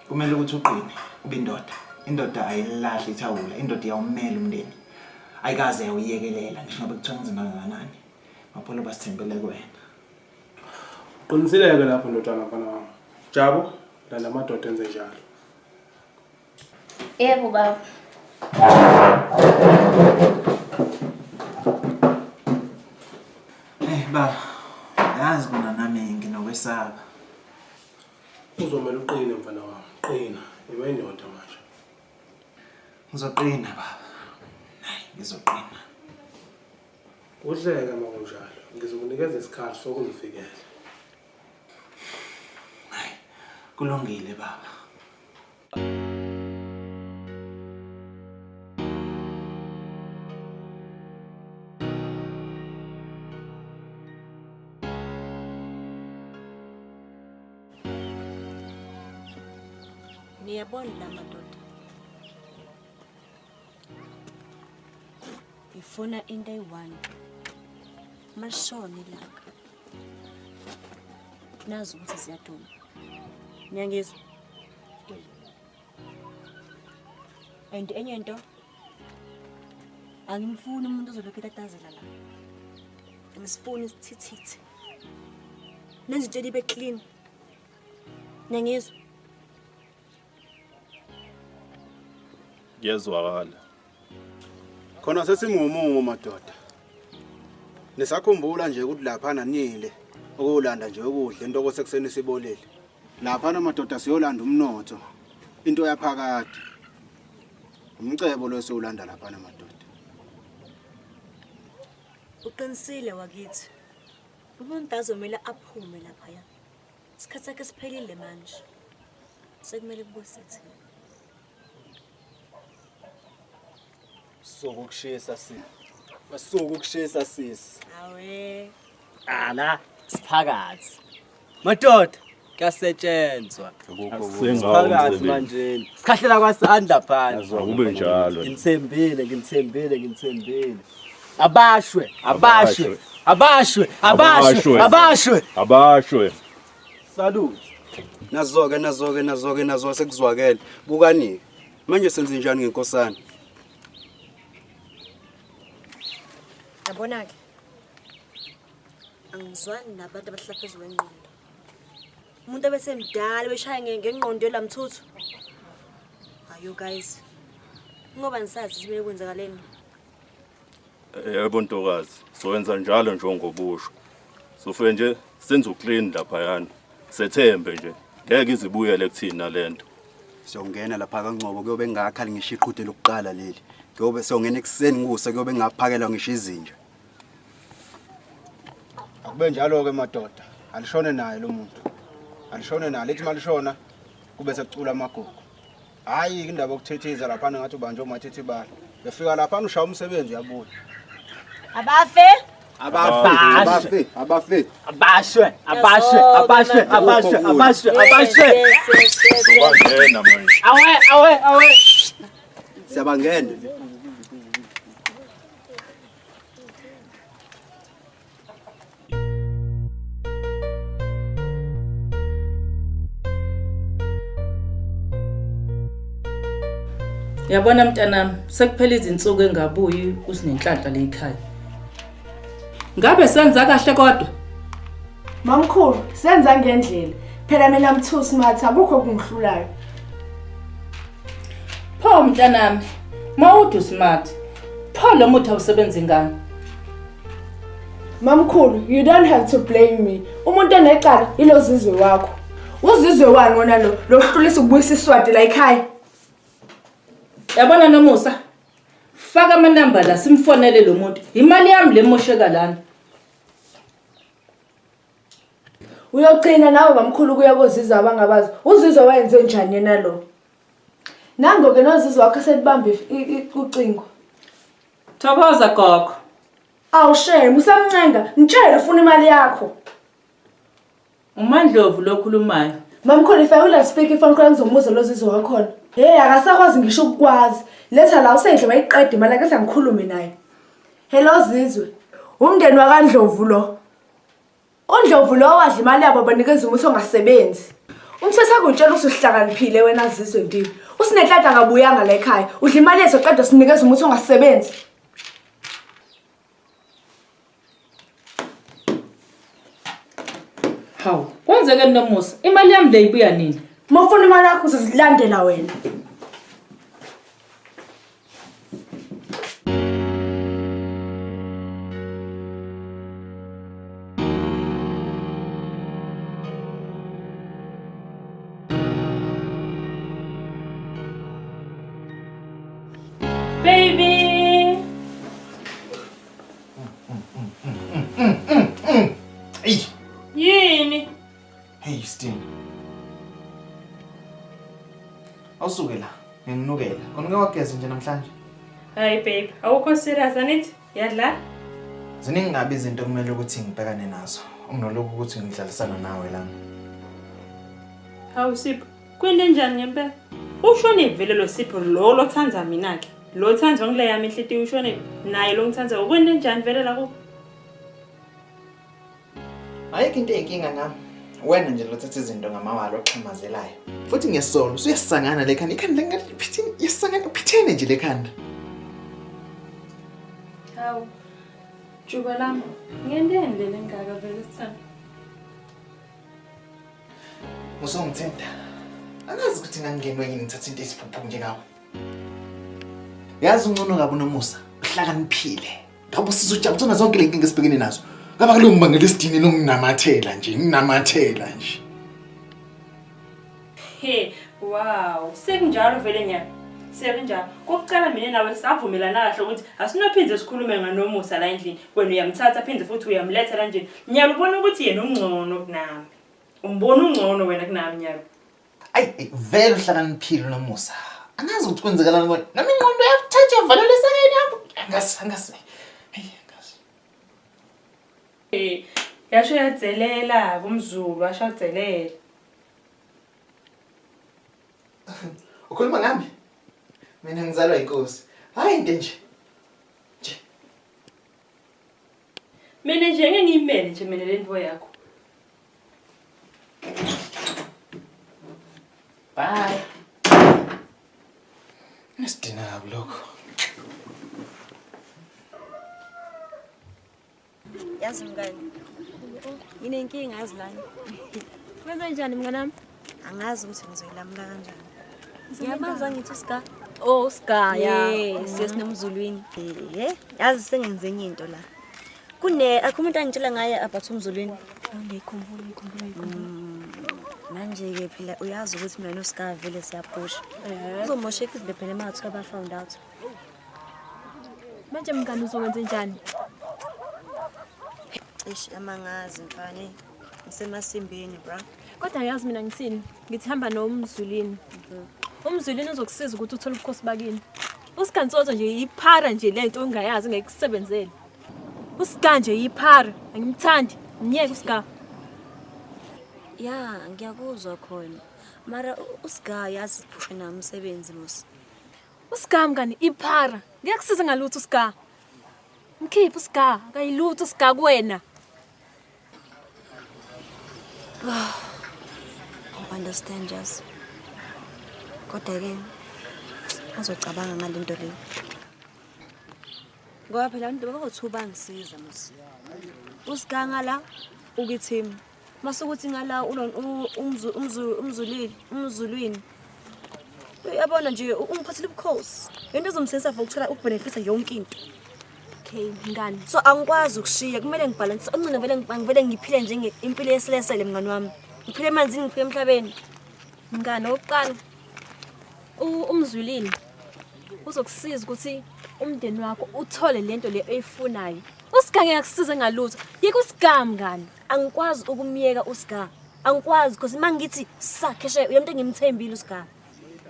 Kumele ukuthi uqine, ube indoda. Indoda ayilahli ithawula, indoda iyawumela umndeni. Ayikaze yawuyekelela ngisho ngabe kuthiwa kunzima kangakanani. Mapholoba sithembele kuwena. Uqinisile-ke lapho ndodana mfana wami. Jabu, landa amadoda enze njalo. Yebo baba. Eh baba, yazi kona nami nginokwesaba. Uzomele uqine mfana wami. Qina, ibe indoda manje. Ngizoqina baba. Hayi, ngizoqina. Kuhleke uma kunjalo. Ngizokunikeza isikhathi sokuzivikela. Hayi, kulungile baba. Niyabona la madoda. Ngifuna into eyi-one. Malishone ilanga. Nazi ukuthi ziyaduma. Niyangizwa? And enye into angimfuni umuntu ozolokhu etatazela la. Angisifuni isithithithi. Nenze into ibe clean. Niyangizwa? Kuyezwakala. Khona sesimumungu madoda. Nisakhumbula nje ukuthi laphana nile ukuyolanda nje ukudla into kosekuseni sibolile. Laphana madoda siyolanda umnotho. Into yaphakade. Umcebo lo esiwulanda laphana madoda. Uqinisile wakithi. Umuntu azomele aphume laphaya. Isikhathi sakhe siphelile manje. Sekumele kubuse thina. Suka ukushisa sisi. Basuka ukushisa sisi. Awe. Ala siphakathi. Madoda kuyasetshenzwa. Siphakathi manje. Sikhahlela kwasandla phansi. Akube njalo. Ngithembile, ngithembile, ngithembile. Abashwe, abashwe, abashwe, abashwe, abashwe. Abashwe. Salute. Nazoke nazoke nazoke nazo sekuzwakele. Bukani. Manje senze njani ngenkosana? Yabona-ke angizwani nabantu abahlala phezu kwengqondo. Umuntu abesemdala beshaya ngengqondo elamthuthu. Hayo guys. Ngoba nisazi kumele kwenzakaleni. Yebo ntokazi, sowenza njalo njengobusho. Sofike nje senze uclean laphayana. Sethembe nje. Ngeke izibuyele kuthina lento. Siyongena lapha kaNgcobo kuyobe ngakhali ngisho iqhude lokuqala leli. Kuyobe siyongena ekuseni kusa kuyobe ngaphakelwa ngisho izinja. Akube njalo ke madoda. Alishone naye lo muntu. Alishone naye lithi malishona kube sekucula amagugu. Hayi indaba yokuthithiza lapha ngathi ubanjwe umathithibala. Befika lapha ushaya umsebenzi uyabuya. Abafe. Abafe, abafe, abafe. Abashwe, abashwe, abashwe, abashwe, abashwe, abashwe. Sobangena manje. Awe, awe, awe. Siyabangena. Yabona mntanami, sekuphela izinsuku engabuyi uSinenhlanhla le ekhaya. Ngabe senza kahle kodwa? Mamkhulu, senza ngendlela. Phela mina I'm too smart, akukho okungihlulayo. Pho mntanami, mawuthi usmart, pho lo muthi awusebenzi ngani? Mamkhulu, you don't have to blame me. Umuntu onecala ilo Zizwe wakho. Uzizwe wani wona lo lohlulisa ukubuyisa iswati la ekhaya? Yabona Nomusa, faka amanamba la simfonele lo muntu. Imali yami le mosheka lana. Uyogcina nawe mamkhulu kuya kozizwe abangabazi. Uzizwe wayenze njani yena lo? Nango ke nozizwe wakho selibamba ucingo. Thokoza gogo. Awu shame, usamncenga, ngitshele ufuna imali yakho. UMandlovu lo khulumayo. Mamkhulu if I will speak ifoni khona ngizomuza lo zizwe wakhona. Hey akasakwazi ngisho ukukwazi. Letha la usendle wayiqeda imali ake sangikhulume naye. Hello Zizwe. Umndeni wakaNdlovu lo. UNdlovu lo wadla imali yabo banikeza umuthi ongasebenzi. Umthetho akutshela ukuthi uhlakaniphile wena Zizwe ndini. Usinenhlanhla akabuyanga la ekhaya. Udla imali yethu qeda sinikeza umuthi ongasebenzi. Hawu, kwenzeke Nomusa, imali yami le ibuya nini? Uma ufuna imali yakho uzozilandela wena. Baby. Eyi, Yini? hey Stin. Awusuke la, ngikunukela. Kona uke wageza nje namhlanje. Hayi babe, awukho serious anithi? Yadlala? Ziningi kabi izinto okumele ukuthi ngibhekane nazo. Unginoloku ukuthi ngidlalisana nawe lana. Hawu Sipho, kwente njani ngempela? Ushone vele lo Sipho lo lothanda mina ke. Lo thandwa ngile yami inhlitiyo ushone naye lo ngithandayo. Kwente njani vele la kubo? Ayikho into eyinkinga ngami. Wena nje lothatha izinto ngamawala oxhamazelayo. Futhi ngiyasola usuyasangana le khanda. Ikhanda lengathi phithini yasangana uphithene nje le khanda. Hawu. Juba lami, ngenteni le lengaka vele sithando? Usongithinta. Angazi ukuthi ngangingenwe yini ngithatha into esiphuphu njengawe. Yazi ungcono kabi uNomusa, uhlakaniphile. Ngabe usizojabulisa zonke le nkinga esibhekene nazo. Ngaba kaloku ngibangela isidini nonginamathela nje, nginamathela nje. He, wow. Sekunjalo vele nyana. Sekunjalo. Kokuqala mina nawe savumelana kahle ukuthi asinophinde sikhulume nganomusa la endlini. Wena uyamthatha phinde futhi uyamletha la nje. Nyalo ubona ukuthi yena ungcono kunami. Umbona ungcono wena kunami nyalo. Ayi vele uhlakaniphile uNomusa. Angazi ukuthi kwenzekalani kodwa. Nami ingqondo yathatha yavalelwa esakeni yami. Angazi, angazi. Hayi angazi. Eh, yasho yadzelela kumzulu, asho adzelela. Ukhuluma ngami? Mina ngizalwa inkosi. Hayi into nje. Mina nje ngeke ngiyimele nje mina le nto yakho. Bye. Nesidina kabi lokho. Yazi mngani, nginenkinga yazi lana. Kwenze njani mnganami? Angazi ukuthi ngizoyilamula kanjani. Ngiyamazi angithi uSga. Oh uSga ya. Yes, yes nomzulwini. Eh, yazi sengenze enye into la. Kune akho umuntu angitshela ngaye about umzulwini. Ngiyikhumbula, ngiyikhumbula, ngiyikhumbula. Manje ke phela uyazi ukuthi mina noSga vele siyaphusha. Uzomosheka izinto phela emathu aba found out. Manje mngani uzokwenza njani? Eish amangazi mfana. Ngisemasimbini bra. Kodwa yazi mina ngithini? Ngithi hamba noMzulini. UMzulini uzokusiza ukuthi uthole ubukhosi bakini. Usigantsotso nje yiphara nje lento ongayazi ngeke kusebenzele. Usiga nje yiphara, angimthandi. Myeke usiga. Ya, ngiyakuzwa khona. Mara usiga yazi siphushe nami umsebenzi mos. Usiga mngani iphara. Ngeke kusize ngalutho usiga. Mkhiphe usiga, akayilutho usiga kuwena. Understand yazi. Kodwa ke ngizocabanga ngalento leyo. Ngoba phela abantu bazothi bangisiza mos. Usiganga la ukithimi. Masukuthi ngala umzulile, umzulwini. Uyabona nje ungiphathele ubukhosi. Lento ezomsebenzisa for ukuthola ukubenefitha yonke into. Okay, mngani. So angikwazi ukushiya, kumele ngibhalanse. Ongcono vele ngivele ngiphile njenge impilo yesilesele mngani wami. Ngiphile emanzini, ngiphile emhlabeni. Mngani owokuqala umzwilini uzokusiza ukuthi umndeni wakho uthole lento le oyifunayo. Usiga ngeke akusize ngalutho. Yeka usiga mngani. Angikwazi ukumyeka uSiga. Angikwazi because uma ngithi sakheshe uyomuntu engimthembile uSiga.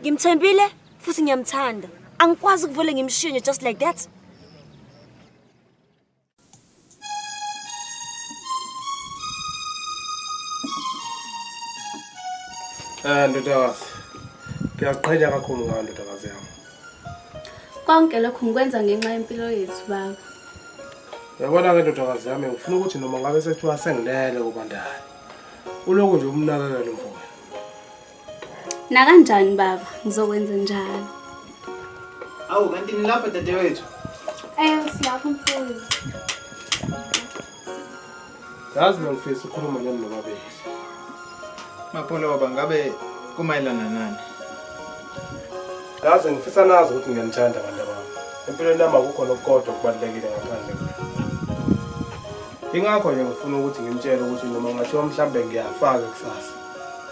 Ngimthembile futhi ngiyamthanda. Angikwazi ukuvele ngimshiye nje just like that. Eh ndodakazi. Ngiyaziqhenya kakhulu ngawe ndodakazi yami. Konke lokhu ngikwenza ngenxa yempilo yethu baba. Uyabona-ke ndodakazi yami ngifuna ukuthi noma ngabe sekuthiwa sengilele kubandayo. Ulokhu nje umnakekele umfowenu. Nakanjani baba, ngizokwenza njalo. Awu kanti nilapha dadewethu? Eh, silapha mfowethu. Yazi bengifisa ukukhuluma nani nobabili. Mapholoba ngabe kumayelana nani? Yazi ngifisa nazi ukuthi ngiyanithanda bantu bami. Empilweni yami akukho nokukodwa okubalulekile ngaphandle kwenu. Ingakho nje ngifuna ukuthi nginitshele ukuthi noma ngathiwa mhlambe ngiyafaka kusasa.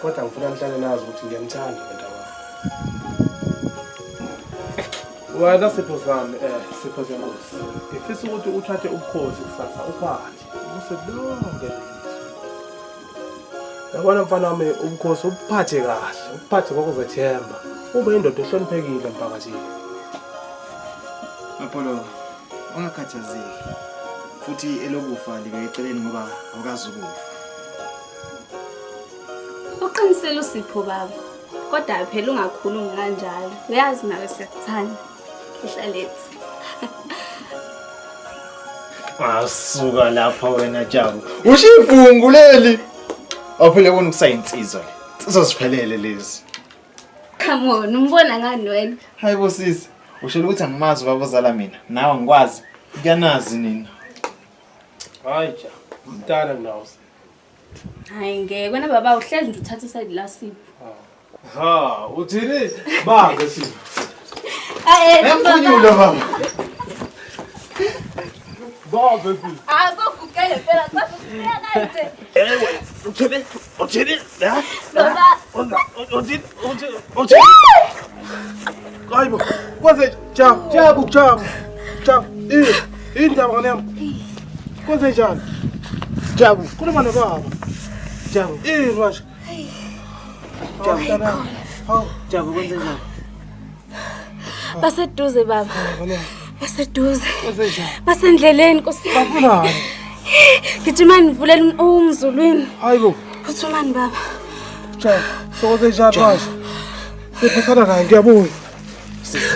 Kodwa ngifuna nihlale nazi ukuthi ngiyanithanda bantu bami. Wena sipho sami, eh sipho senkosi. Ngifisa ukuthi uthathe ubukhosi kusasa uphathe. Ubuse lonke leli Yabona mfana wami ubukhosi ubuphathe kahle, ubuphathe ngokuzethemba. Ube indoda ehloniphekile emphakathini. Mapholoba, ungakhathazeki. Futhi elokufa libeke eceleni ngoba awukazi ukufa. Uqinisile uSipho baba. Kodwa phela ungakhulumi kanjalo. Uyazi nawe siyakuthanda. Khehla lethu. Asuka lapha wena Jabu. Ushifungu leli. Awuphele bona kusayinsizwa le. Insizwa ziphelele lezi. Come on, umbona ngani wena? Hayi bo sisi, ushela ukuthi angimazi ubaba ozala mina. Nawe angikwazi. Kuyanazi nina. Hayi ja, mntana nawo. Hayi ngeke wena baba uhlezi nje uthatha isayidi la Sipho. Ha, uthini? Bange Sipho. Eh, Empunyulo baba. Bange Sipho. Azogugele phela sasifika kanje. Ewe, uthini? Uthini? La? Baba. Uthini? Uthini? Uthini? Hayibo. Kwenze Jabu, Jabu, Jabu. Jabu. Eh, indaba ngane yami. Kwenze njani? Jabu, khuluma nobaba. Jabu. Eh, manje. Jabu, hawu, Jabu kwenze njani? Baseduze baba. Baseduze. Kwenze njani? Basendleleni Nkosi. Bafunani? Gijimani nivulele umzulwini. Hayibo. Phuthumani baba. Jabu, sokwenze njani manje? Siphathana naye ngiyabuya. Sisi.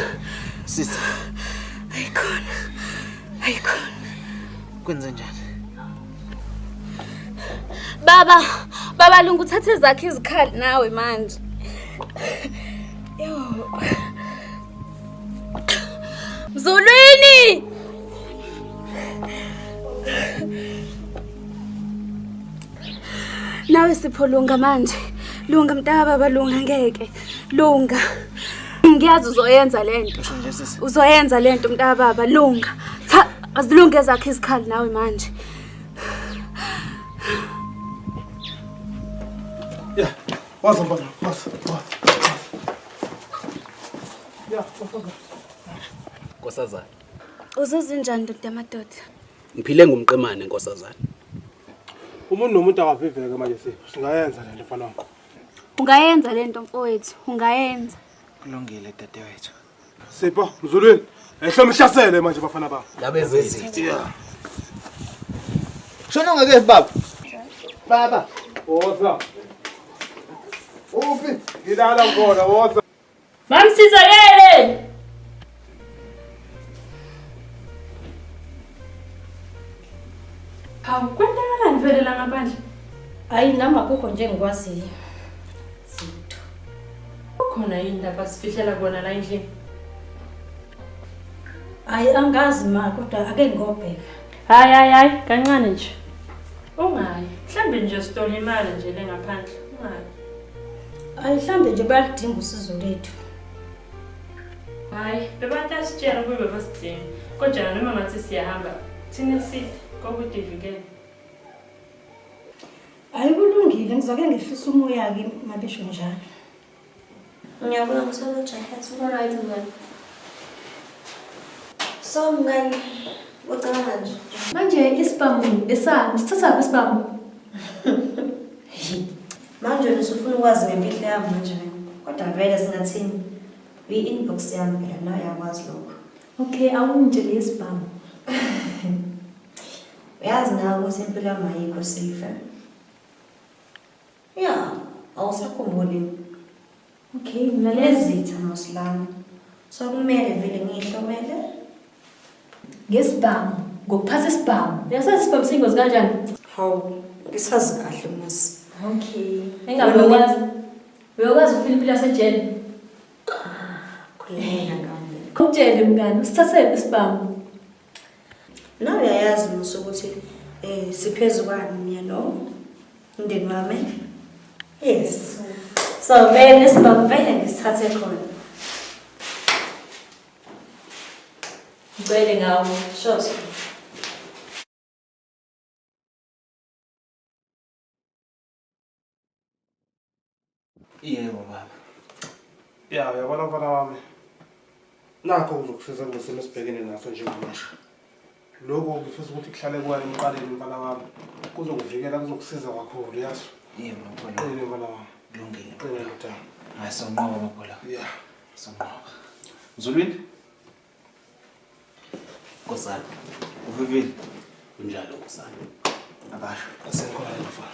Sisi. Ayikhona. Ayikhona. Kwenze njani? Baba, baba lunga uthathe zakhe izikhali nawe manje. Yo. Mzulwini! Nawe Sipho lunga manje. Lunga mntaka baba lunga ngeke. Lunga. Ngiyazi uzoyenza lento. Usho nje sisi. Uzoyenza lento mntaka baba lunga. Cha azilunge ezakhe izikhali nawe manje. Yeah, waza mfana, waza, waza. Yeah, waza. Nkosazana, Uzizwa njani ndoda yamadoda? ngiphile ngumqemane nkosazana. Umuntu nomuntu akaviveke manje Sipho. Singayenza le nto mfana wami. Ungayenza lento mfowethu, ungayenza. Kulungile dadewethu. Sipho, Mzulwini, ehloma ihlasele manje bafana bami. Labe zezitha. Yeah. Shona ungakephi baba? Baba. Woza. Uphi? Ngilala khona woza. Mamsizakele! Hawu, kwenzakalani vele la ngaphandle? Hayi nami akukho nje engikwaziyo. Zitho. Kukhona yini lapha sifihlela kona la endlini? Hayi angazi ma kodwa ake ngobheka. Hayi hayi hayi, kancane nje. Ungayi. Mhlambe nje sitole imali nje le ngaphandle. Ungayi. Hayi mhlambe nje bayaludinga usizo lethu. Hayi, bebantu asitshela kube bebasidinga. Kodwa noma ngathi siyahamba, thina sithi kokudivikela. Hayi kulungile ngizoke ngehlisa umoya-ke mabesho njalo. Ngiyabona ngithole jacket. Alright mngani. So mngani, ucabanga nje. Manje isibhamu esami sithathaphi isibhamu? Manje wena usufuna ukwazi ngemfihlo yami manje wena. Kodwa vele singathini? Uyi-inbox yami phela nawe uyakwazi lokho. Okay, awungitshele isibhamu. Uyazi nawe ukuthi impilo yami ayikho safe. eh? Ya, awusakhumbuli. Okay, ngilalela. Lezitha mosilami. So kumele vele ngiyihlomele. Ngesibhamu, ngokuphatha isibhamu. Uyasazi isibhamu siyingozi kanjani? Hawu, ngisazi kahle musi. Okay. Engabe uyakwazi. Uyakwazi ukuphila impilo yasejele. Khuleka ngami. Khutshele mngani, usithathephi isibhamu? Nawe uyayazi musi ukuthi eh siphezu kwani mina no umndeni wami. Yes. So vele isibhamu vele ngisithathe khona. Ngicele ngawo, shoso. Yebo baba. Ya, uyabona mfana wami. Nakho kuzokusiza kulesimo esibhekene naso njengamanje. Lokhu ngifisa ukuthi kuhlale kuwena emqaleni mfana wami. Kuzokuvikela, kuzokusiza kakhulu, yazi. Yebo mkhulu. Qine mfana wami. Kulungile. Qine ndodana. Hayi sonqoba mkhulu. Yeah. Sonqoba. Mzulwini? Nkosana. Uvivile? Kunjalo nkosana. Abasho. Asenkhona mfana.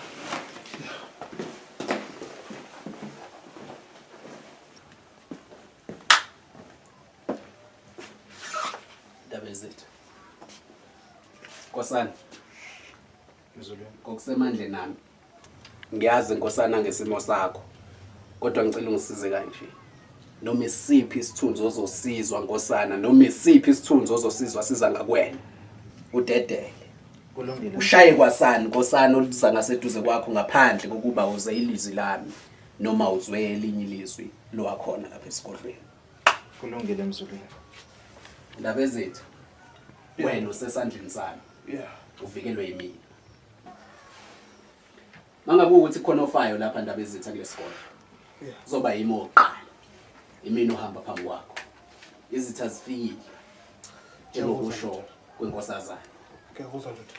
Ndaba ezethu. Nkosana. Mzulwini. Ngokusemandleni ami. Ngiyazi nkosana ngesimo sakho. Kodwa ngicela ungisize kanje. Noma isiphi isithunzi ozosizwa nkosana, noma isiphi isithunzi ozosizwa siza ngakuwena. Udedele. Kulungile. Ushaye kwasani nkosana oluza ngaseduze kwakho ngaphandle kokuba uze ilizwi lami noma uzwe elinye ilizwi lowakhona lapha esigodlweni. Kulungile Mzulwini. Ndaba ezethu. Wena usesandleni sami. Yeah. Uvikelwe yimina. Mangabe ukuthi khona ofayo lapha ndaba ezitha kulesikole. Yeah. Kuzoba yimi oqala. Imini ohamba phambi kwakho. Izitha zifikile. Njengokusho kwenkosazana. Ngiyakuzwa ndoda.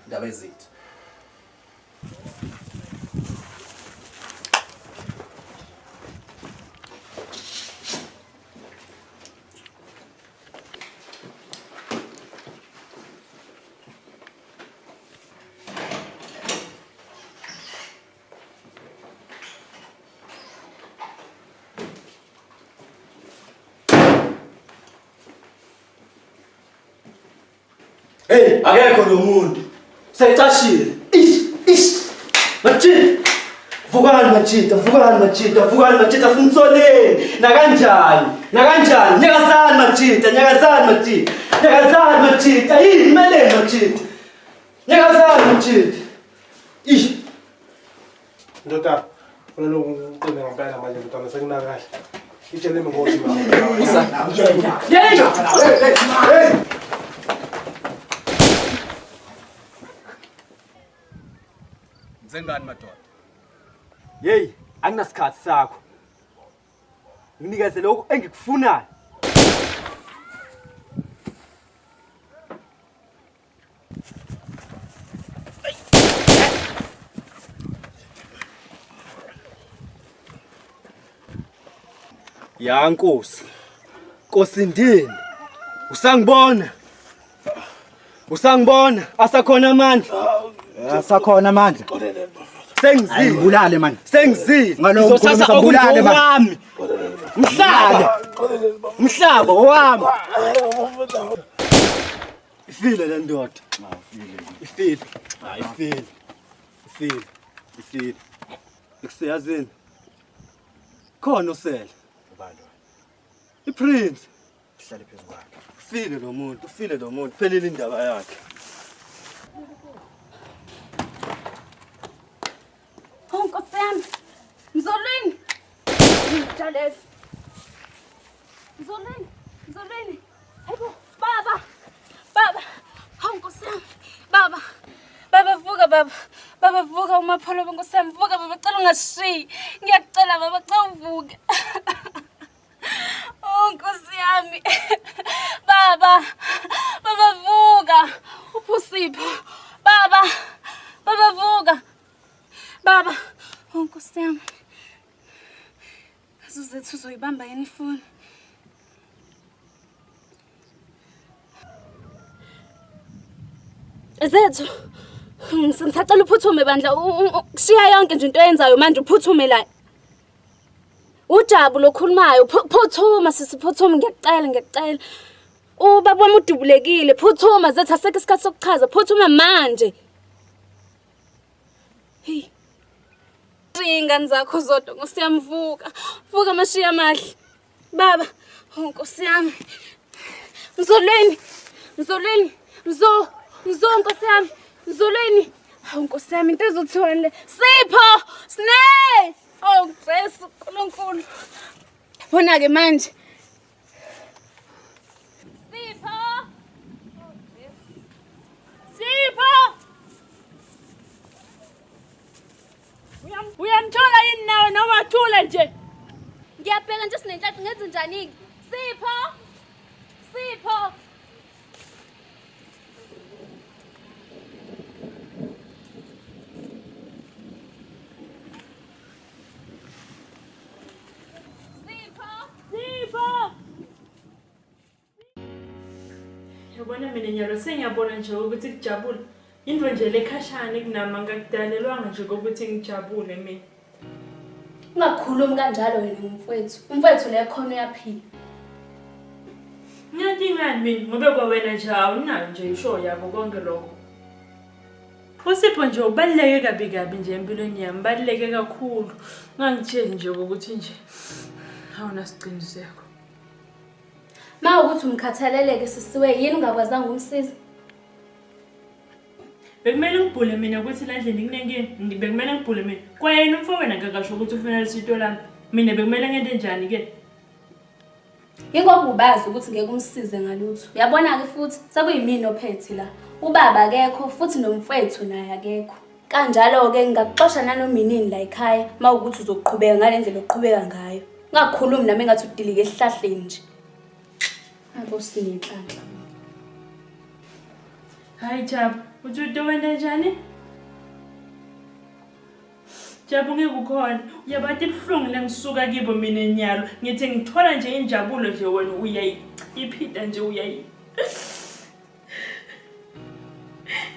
Ndaba ezitha. Hey, akekho lo muntu. Secashile. Ish, ish. Majita. Vukani majita, vukani majita, vukani majita simtholeni. Nakanjani? Nakanjani? Nyakazani majita, nyakazani majita. Nyakazani majita, yini meleni majita. Nyakazani majita. Ish. Ndodana, funa lokhu uqine ngempela manje ndodana sekunakahle. Itshele inkosi mama. Hey, hey. Nzengani madoda. Hey, anginasikhathi sakho. Nginikeze lokho engikufunayo. Ya nkosi. Nkosi ndini. Usangibona? Usangibona? Asakhona amandla. Asakhona amandla. Sengizile. Ayibulale man. Sengizile. Ngaloko Ngizothatha ukhuluma bulale man. okungokwami. Mhlaba. Mhlaba owami. Ifile le ndoda. Ifile. Hayi ifile. Ifile. Ifile. Ikuseyazini. Khona osele. Ubani lo? IPrince. Sihlale phezu kwakhe. Ufile lo muntu, ufile lo muntu. Phelile indaba yakhe. Oh Nkosi yami. Mzolweni. Zinja lezi. Mzolweni. Mzolweni. Hayibo baba. Baba. Hawu Nkosi yami. Baba. Baba vuka baba. Baba vuka umapholo Nkosi yami vuka baba cela ungashiyi. Ngiyakucela baba cela uvuke. Oh Nkosi yami. Baba. Baba vuka. Uphusipho. Baba. Baba vuka. Baba. Oh Nkosi yami. Azuzethu uzoyibamba yini ifoni? Zethu, ngisacela uphuthume bandla, shiya yonke nje into oyenzayo manje uphuthume la. Ujabu lokhulumayo, phuthuma sisi phuthuma ngiyakucela ngiyakucela. Ubaba wami udubulekile, phuthuma Zethu asekho isikhathi sokuchaza, phuthuma manje. Hey. Iy'ngane zakho zodwa Nkosi yami vuka. Vuka mashiya amahle. Baba, oh Nkosi yami. Mzolweni. Mzolweni. Mzo. Mzo Nkosi yami. Mzolweni. Hawu Nkosi yami into ezothiwani le? Sipho! Sne! Oh Jesu uNkulunkulu. Yabona ke manje. Sipho! Sipho! Uyamthola yini nawe noma thula nje? Ngiyabheka nje sinenhlanhla ngenze njani-ke? Sipho! Sipho! Yabona mina nyalo sengiyabona nje ukuthi kujabula. Into nje lekhashana kunami angakudalelwanga nje kokuthi ngijabule mina. Ungakhulumi kanjalo wena ngomfowethu. Umfowethu le khona uyaphila. Ngiyankingani mina ngobe kwawena nje awunayo nje ishow yako konke lokho. USipho nje ubaluleke kabi kabi nje empilweni yami, ubaluleke kakhulu. Ungangitsheli nje ukuthi nje awunasiqiniseko. Ma ukuthi umkhathaleleke sisiwe yini ungakwazanga ukumsiza? Bekumele ngibhule mina ukuthi la ndlini kunenkinga, bekumele ngibhule mina. Kwayena umfowenu akakasho ukuthi ufuna lisito lami. Mina bekumele ngente njani ke? Yingoba ubazi ukuthi ngeke umsize ngalutho. Uyabona-ke futhi sekuyimina ophethe la. Ubaba akekho futhi nomfwethu naye akekho. Kanjalo-ke ngingakuxosha nanoma inini la ekhaya uma ukuthi uzoqhubeka ngale ndlela oqhubeka ngayo. Ungakhulumi nami engathi udilike esihlahleni nje. Nkosi nenhlanhla. Hayi Jabu, uthi utowenta njani? Jabu ngeke ukhona. Uyabathi ibuhlungu lengisuka kibo mina nyalo. Ngithi ngithola nje injabulo nje wena uyayiphita nje uyayi.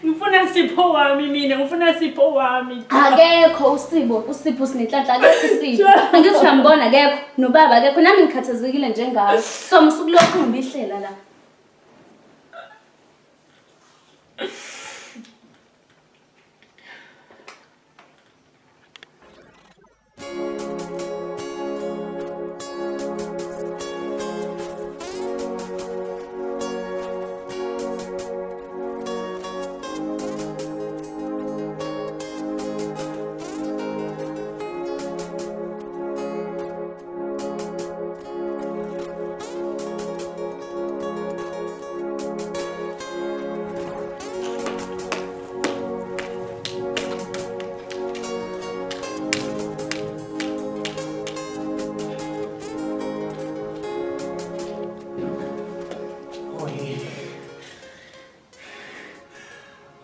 Ngifuna Sipho wami mina, ngifuna Sipho wami. Akekho uSibo, uSipho sinenhlanhla akekho uSipho. Angithi uyambona akekho, nobaba akekho, nami ngikhathazekile njengawe. So musukulokhu ungibihlela la.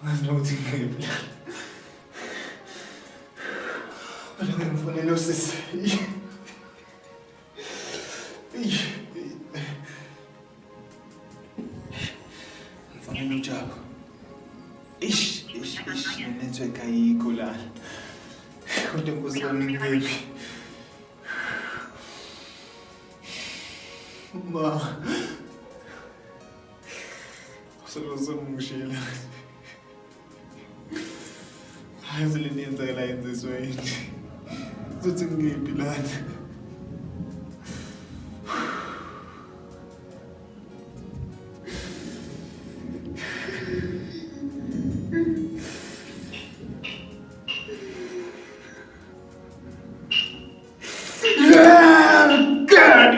Angazi nokuthi ngikephi la. Kodwa ngifonele usisi. Yena uJabu. Ish, ish, ish, ne-network ayikho lana. Kodwa inkosi yami ngikephi? Ma. Usengishiyela. Hayi le nto yenzakala yenziswa yini? Uzothi ngikephi lana? God!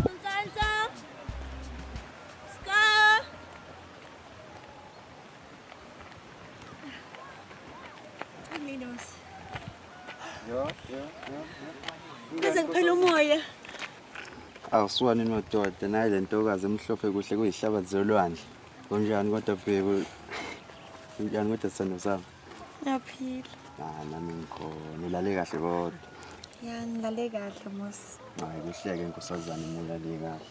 Nhlanhla. Ska. Minos. Yo, yo, yo. Kuze ngiphela umoya. Awusuwani nododa nayi le ntokazi emhlophe kuhle kuyihlabathi zolwandle. Kunjani kodwa bheki? Kunjani kodwa sithando sami? Ngiyaphila. Ah, nami ngikhona. Ulale kahle kodwa. Ya ngilale kahle mos. Hayi kuhleke nkosazana uma ulale kahle.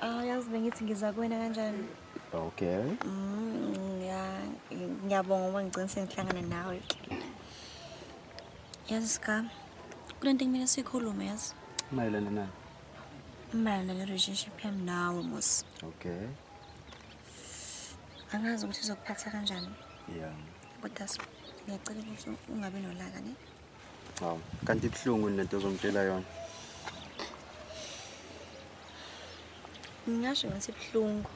Ah yazi bengithi ngiza kuwena kanjani? Okay. Ya ngiyabonga ngoba ngigcine sengihlangana nawe ke. Yazi Ska, kunento ekumele siyikhulume yazi. Mayelana nani? Mayelana ne-relationship yami nawe mos. Okay. Angazi ukuthi izokuphatha kanjani. Yeah. Kodwa ngiyacela ukuthi ungabi nolaka ne. Hawu, kanti ibuhlungu lento ozongitshela yona. Ngingasho ngathi ibuhlungu.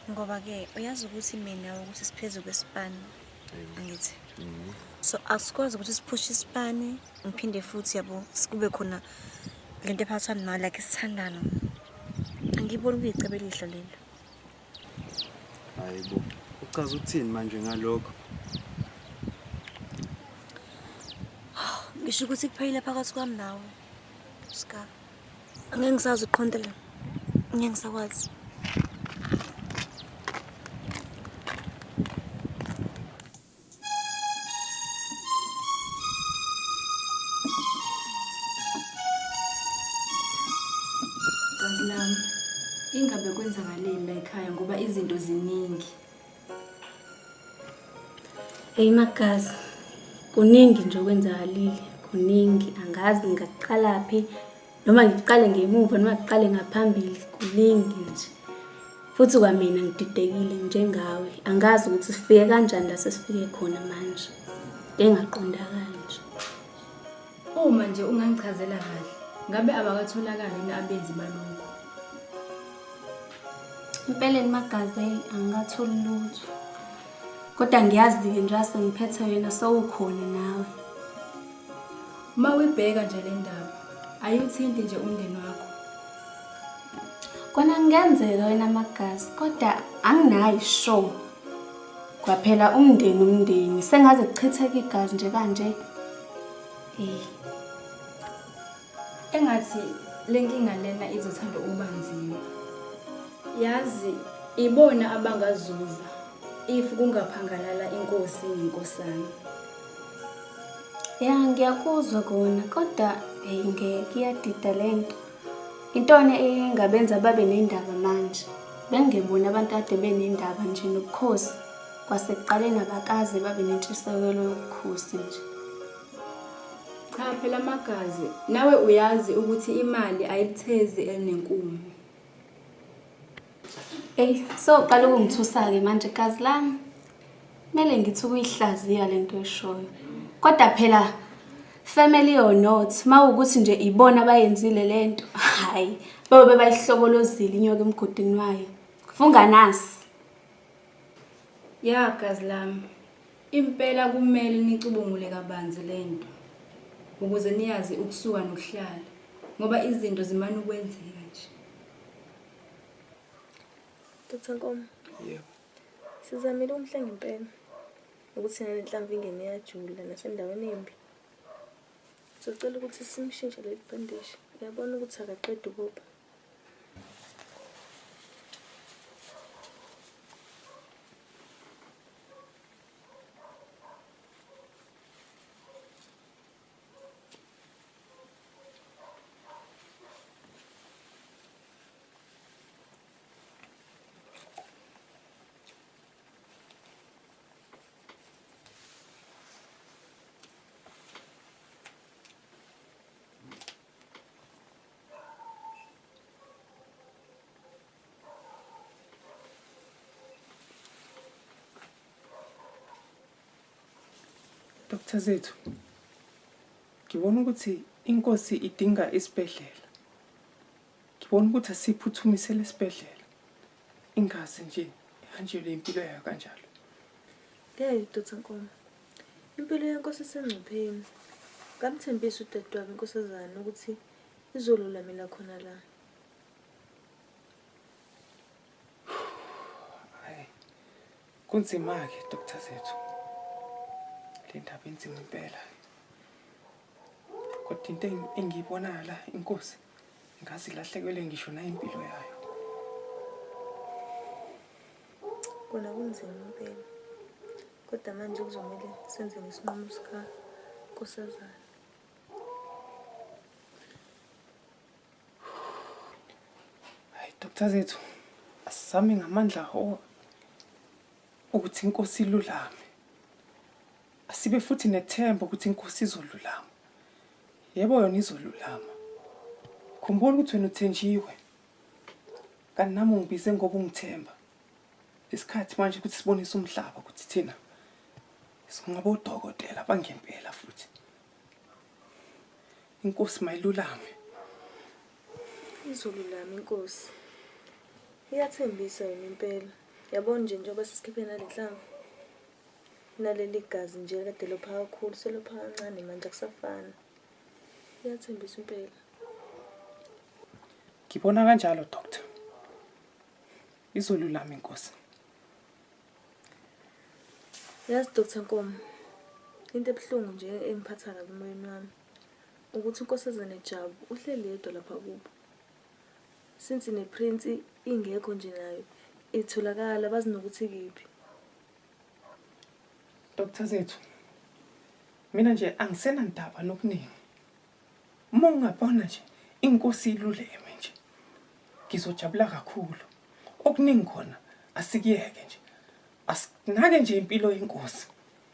Ngoba ke uyazi ukuthi mina ukuthi siphezu kwesipani. Angithi. So asikwazi ukuthi siphushe isipani ngiphinde futhi yabo sikube khona lento ephathwa nayo like isithandano. Angiboni kuyicebo elihle lelo. Hayibo. Uchaza ukuthini manje ngalokho? Ngisho ukuthi kuphelile phakathi kwami nawe. Ska. Angeke ngisazi ukuqondela. Ngeke ngisakwazi. Gazi lami, ingabe kwenzakaleni la ekhaya ngoba izinto ziningi. Eyi Magazi, kuningi nje okwenzakalile, kuningi angazi ngingaqalaphi noma ngiqale ngemuva noma ngiqale ngaphambili, kuningi nje. Futhi kwamina ngididekile njengawe, angazi ukuthi sifike kanjani la sesifike khona manje. Engaqondakali nje. Uma nje ungangichazela kahle, ngabe abakatholakali yini abenzi balokhu? Empeleni Magazi eyi angikatholi lutho. Kodwa ngiyazi-ke nje sengiphethe wena sewukhona nawe. Uma uyibheka nje le ndaba, ayiwuthinti nje umndeni wakho. Kona kungenzeka wena Magazi, kodwa anginayo ishow. Kwaphela umndeni umndeni, sengaze kuchitheke igazi nje kanje. Eh. Engathi le nkinga lena izothanda ukuba nzima. Yazi ibona abangazuza if kungaphangalala inkosi nenkosana. Ya ngiyakuzwa kona kodwa hey ngeke iyadida lento. Intona engabenza babe nendaba manje. Bengebona abantu ade benendaba nje nobukhosi. Kwasekuqaleni abakaze babe nentshisekelo yobukhosi nje. Cha phela Magazi, nawe uyazi ukuthi imali ayilithezi elinenkume. Eyi, sowuqala ukungithusa-ke manje gazi lami. Kumele ngithi ukuyihlaziya le nto oyishoyo. Kodwa phela family or not, uma wukuthi nje ibona abayenzile le nto, hhayi, bayobe bayihlokolozile inyoka emgodini wayo. Funga nasi. Ya gazi lami, impela kumele nicubungule kabanzi le nto ukuze niyazi ukusuka nokuhlala ngoba izinto zimane ukwenzeka nje. Dr. Nkomo. Yebo. Sizamile ukumhlenga impela ukuthi nalenhlamvu ingene yajula nasendaweni embi. Sicela ukuthi simshintshe leli bhandishi. Uyabona ukuthi akaqedi ukopha. Dr. Zethu, ngibona ukuthi inkosi idinga isibhedlela. Ngibona ukuthi asiphuthumisele esibhedlela. Ingazi nje ihanjelwe impilo yayo kanjalo. Ngeke Dr. Nkomo. Impilo yenkosi isengcupheni. Ngamthembisa udadewabo inkosazana ukuthi izolulamela khona la. Hayi. Kunzima-ke Dr. Zethu. Le ndaba inzima impela. Kodwa into engiyibonayo la inkosi ngaze ilahlekelwe ngisho nayimpilo yayo. Kona kunzima impela. Kodwa manje kuzomele senze ngesinqumo sikaNkosazana. Hayi Dr. Zethu, asizame ngamandla ukuthi inkosi ilulame. Asibe futhi nethemba ukuthi inkosi izolulama. Yebo yona izolulama. Khumbula ukuthi wena uthenjiwe. Kanti nami ungibize ngoba ungithemba. Isikhathi manje ukuthi sibonise umhlaba ukuthi thina singabodokotela bangempela futhi. Inkosi mayilulame. Izolulama inkosi. Iyathembisa yona impela. Yabona nje njengoba sesikhiphe nalenhlamvu. Naleli gazi nje kade lopha kakhulu selopha kancane manje akusafani. Iyathembisa impela. Ngibona kanjalo doctor. Izolulama inkosi. Yazi Dr Nkomo, into ebuhlungu nje engiphatha kabi emoyeni wami ukuthi uNkosazane Jabu uhleli yedwa lapha kubo. Since nePrince ingekho nje nayo itholakala bazi nokuthi kephi. Dr Zethu, mina nje angisenandaba nokuningi. Uma ungabona nje inkosi iluleme nje ngizojabula kakhulu. Okuningi khona asikuyeke nje. Asinake nje impilo yenkosi.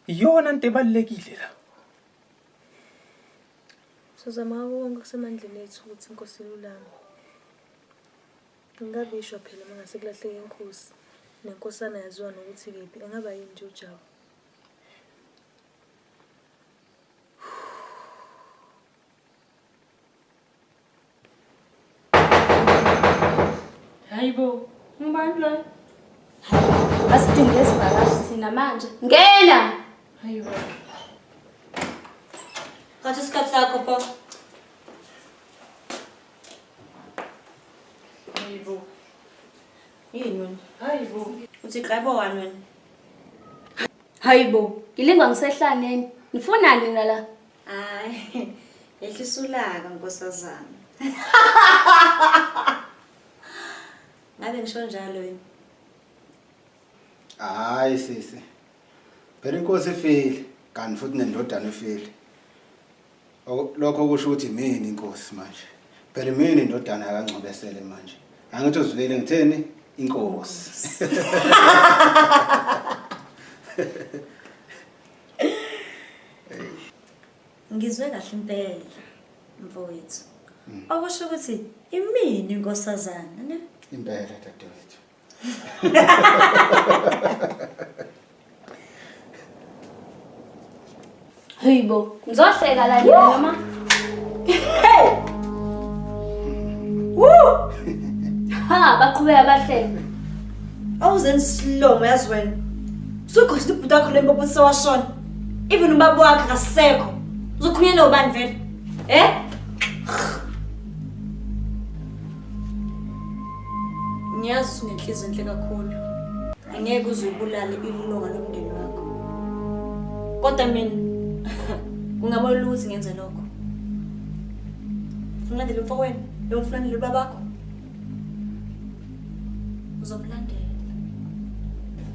Iyona nto ebalulekile la. Sizama ngako konke okusemandleni ethu ukuthi inkosi ilulame. Ingabe ishwa phela uma ngase kulahleke inkosi nenkosana yaziwa nokuthi kephi engaba yini nje uJabu. Hayibo, ngubani loyo? Asidinge isivakashi thina manje. Ngena! Hayibo. Thatha isikhathi sakho pho. Hayibo. Yini wena? Hayibo. Uthi grebo wani wena? Hayibo, ngilingwa ngisehlaneni. Nifunani nina la? Hayi, yehlisa ulaka nkosazana. Ngabe ngisho njalo yini? Hayi sisi. Phela inkosi ifile kanti futhi nendodana ifile. Lokho kusho ukuthi imini inkosi manje. Phela imini indodana kaNgcobesele manje. Angithi uzwile ngitheni? Inkosi. Ngizwe kahle impela mfowethu. Okusho ukuthi imini inkosazana ne? Impela dadewethu. Hayibo, ngizohleka la nina noma? Hey! Woo! Ha, baqhubeka bahleka. Awuzenza isilomo yazi wena. Usukhohlwa ubhuti wakho lo mpopho sewashona. Even ubaba wakhe akasekho. Uzokhulunyelwa ubani vele? Eh? Ngiyazi unenhliziyo enhle kakhulu. Angeke uze ubulale ilunga lomndeni wakho. Kodwa mina kungaba lula ukuthi ngenze lokho. Ufuna ulandele umfowenu, noma ufuna ulandele ubabakho? Uzomlandela.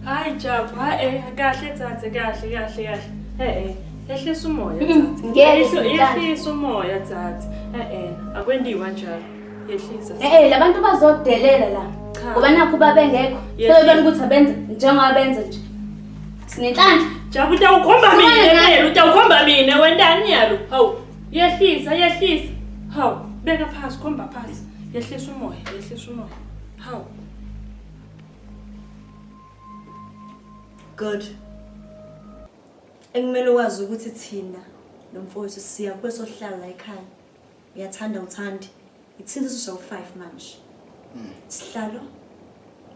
Hayi Jabu, hayi eh, kahle thathe kahle kahle kahle. Eh eh, yehlisa umoya thathe. Ngeke Sinhlanhla. Yehlisa umoya thathe. Eh eh, akwendiwa njalo. Yehlisa. Eh eh labantu bazodelela la. Cha. Ngoba nakho babengekho. Yehlisa. Sebebona ukuthi abenze njengoba benza nje. Sinenhlanhla. Jabu utawukhomba Sibone mina ngayo. phela, utawukhomba mina wentani yalo? Hawu, yehlisa, yehlisa. Hawu, beka phasi, khomba phasi. Yehlisa umoya, yehlisa umoya. Hawu. Good. Ekumele ukwazi ukuthi thina nomfowethu siya kwesohlala la ekhaya. Uyathanda uthandi. Ithina sishawu 5 manje. Sihlalo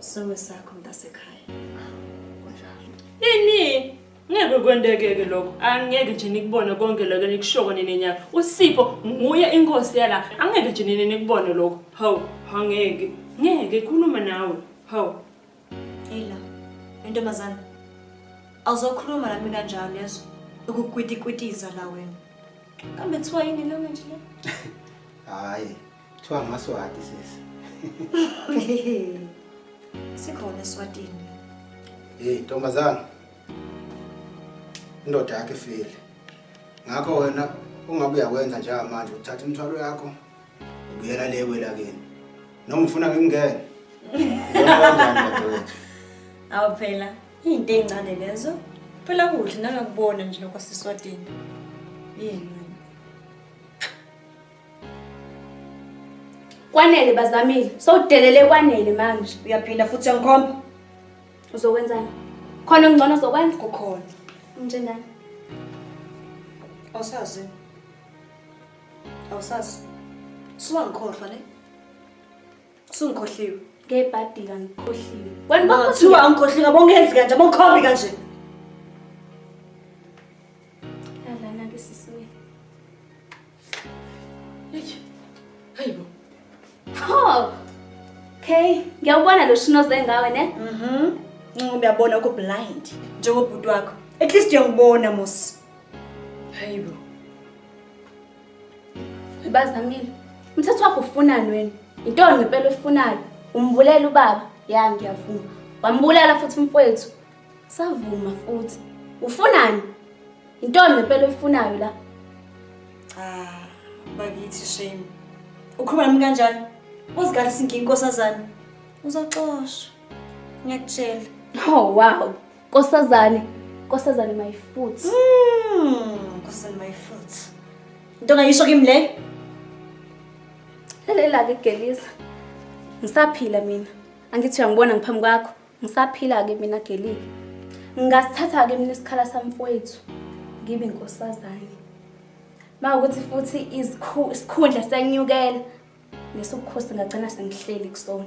sowe sakho mntasekhaya. Ini? Ngeke kwendekeke lokho. Angeke nje nikubone konke lokho nikushoko nina nyaka. USipho nguye inkosi yala. Angeke nje nina nikubone lokho. Hawu, angeke. Ngeke khuluma nawe. Hawu. Hey la, intombazane. Awuzokhuluma nami kanjalo yezo. Ukukwitikwitiza la wena. Kambe kuthiwa yini lo nje le? Hayi, kuthiwa ngaswati sisi. Sikhona eSwatini. Hey ntombazana. Indoda yakho ifile. Ngakho wena ungabe uyakwenza njengamanje uthatha imithwalo yakho ubuyela le kwelakini. Noma ufuna ngingene. Ubona kanjani dadewethu? Awu phela, into ezincane lezo. Phela kuhle nangakubona nje lokho siswatini. Yini wena? Kwanele bazamile. Sowudelele kwanele manje. Uyaphinda futhi uyangikhomba. Uzokwenzani? Khona okungcono ozokwenza? Kukhona. Njenani? Awusazi. Awusazi. Suwangikhohlwa ne? Sungikhohliwe. Ngebhadi ngikhohliwe. Wena Kuthiwa angikhohliwe ngabo ungenzi kanje, abongikhombi kanje. Lalana ke sisi wena. Hayibo. Ho. Okay, ngiyawubona lo shino oze ngawe ne? Mhm. Ngoba uyabona uku blind njengobhuti wakho. At least uyangibona mos. Hayibo. Bazamile. Umthetho wakho ufunani wena? Intoni ngempela oyifunayo? Umbulela ubaba? Ya ngiyavuma. Wambulala futhi umfowethu. Savuma futhi. Ufunani? Intoni ngempela oyifunayo la? Ah, bakithi shame. Ukhuluma nami kanjani? Uzi kahle singiyinkosazana. Uzoxoshwa. Ngiyakutshela. Oh wow. Nkosazane. Nkosazane my foot. Nkosazane my foot. Into ongayisho kimi le? Lalela ke Gelisa. Ngisaphila mina. Angithi uyangibona ngiphambi kwakho. Ngisaphila ke mina Gelile. Ngingasithatha ke mina isikhala samfowethu. Ngibe inkosazane. Mawukuthi futhi isikhundla senyukela nesubukhosi ngagcina sengihleli kusona.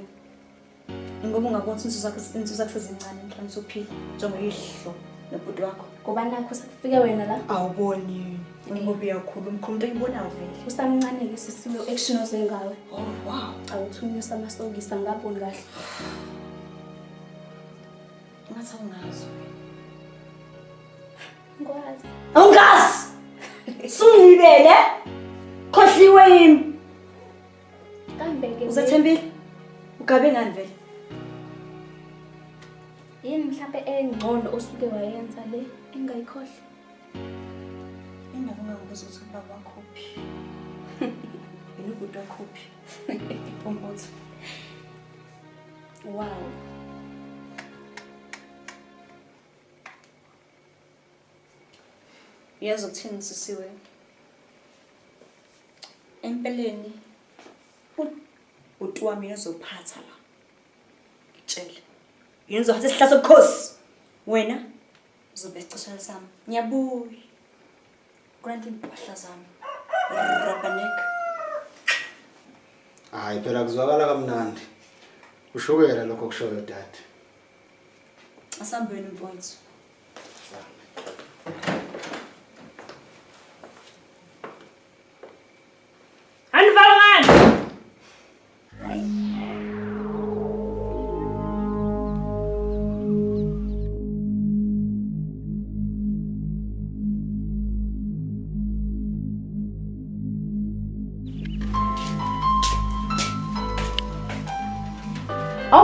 Ngoba ungabona ukuthi insuku zakho sezincane mhlawumbe usuphila njengoyihlo nobhuti wakho. Ngoba nakho sekufike wena la. Awuboni. Ngoba uyakhuluma umkhulu into oyibonayo vele. Usamncane ke sisiwe action oze ngawe. Oh wow. Awuthunyusa amasokisi angaboni kahle. Ngathi awungazi. Ngikwazi. Awungazi. Sungilibele. Khohliwe yimi. Kambe ke Uzethembile? Ugabe ngani vele? Yini mhlambe engcono osuke wayenza le engayikhohlwa? Indaba ungangibuza ukuthi ubaba wakho uphi. Yena ubhuti wakho uphi? Umbuzo. Wow. Uyazi ukuthini sisiwe? Empeleni ubhuti wami uzophatha la. Ngitshele. Yena uzophatha isihlahla sobukhosi. Wena uzobe isiceshana sami. Ngiyabuya. Kulanda impahla zami. Rubberneck. Hayi phela kuzwakala kamnandi. Ushukela lokho kushoyo dade. Asambeni mfowethu. Anivali ngani?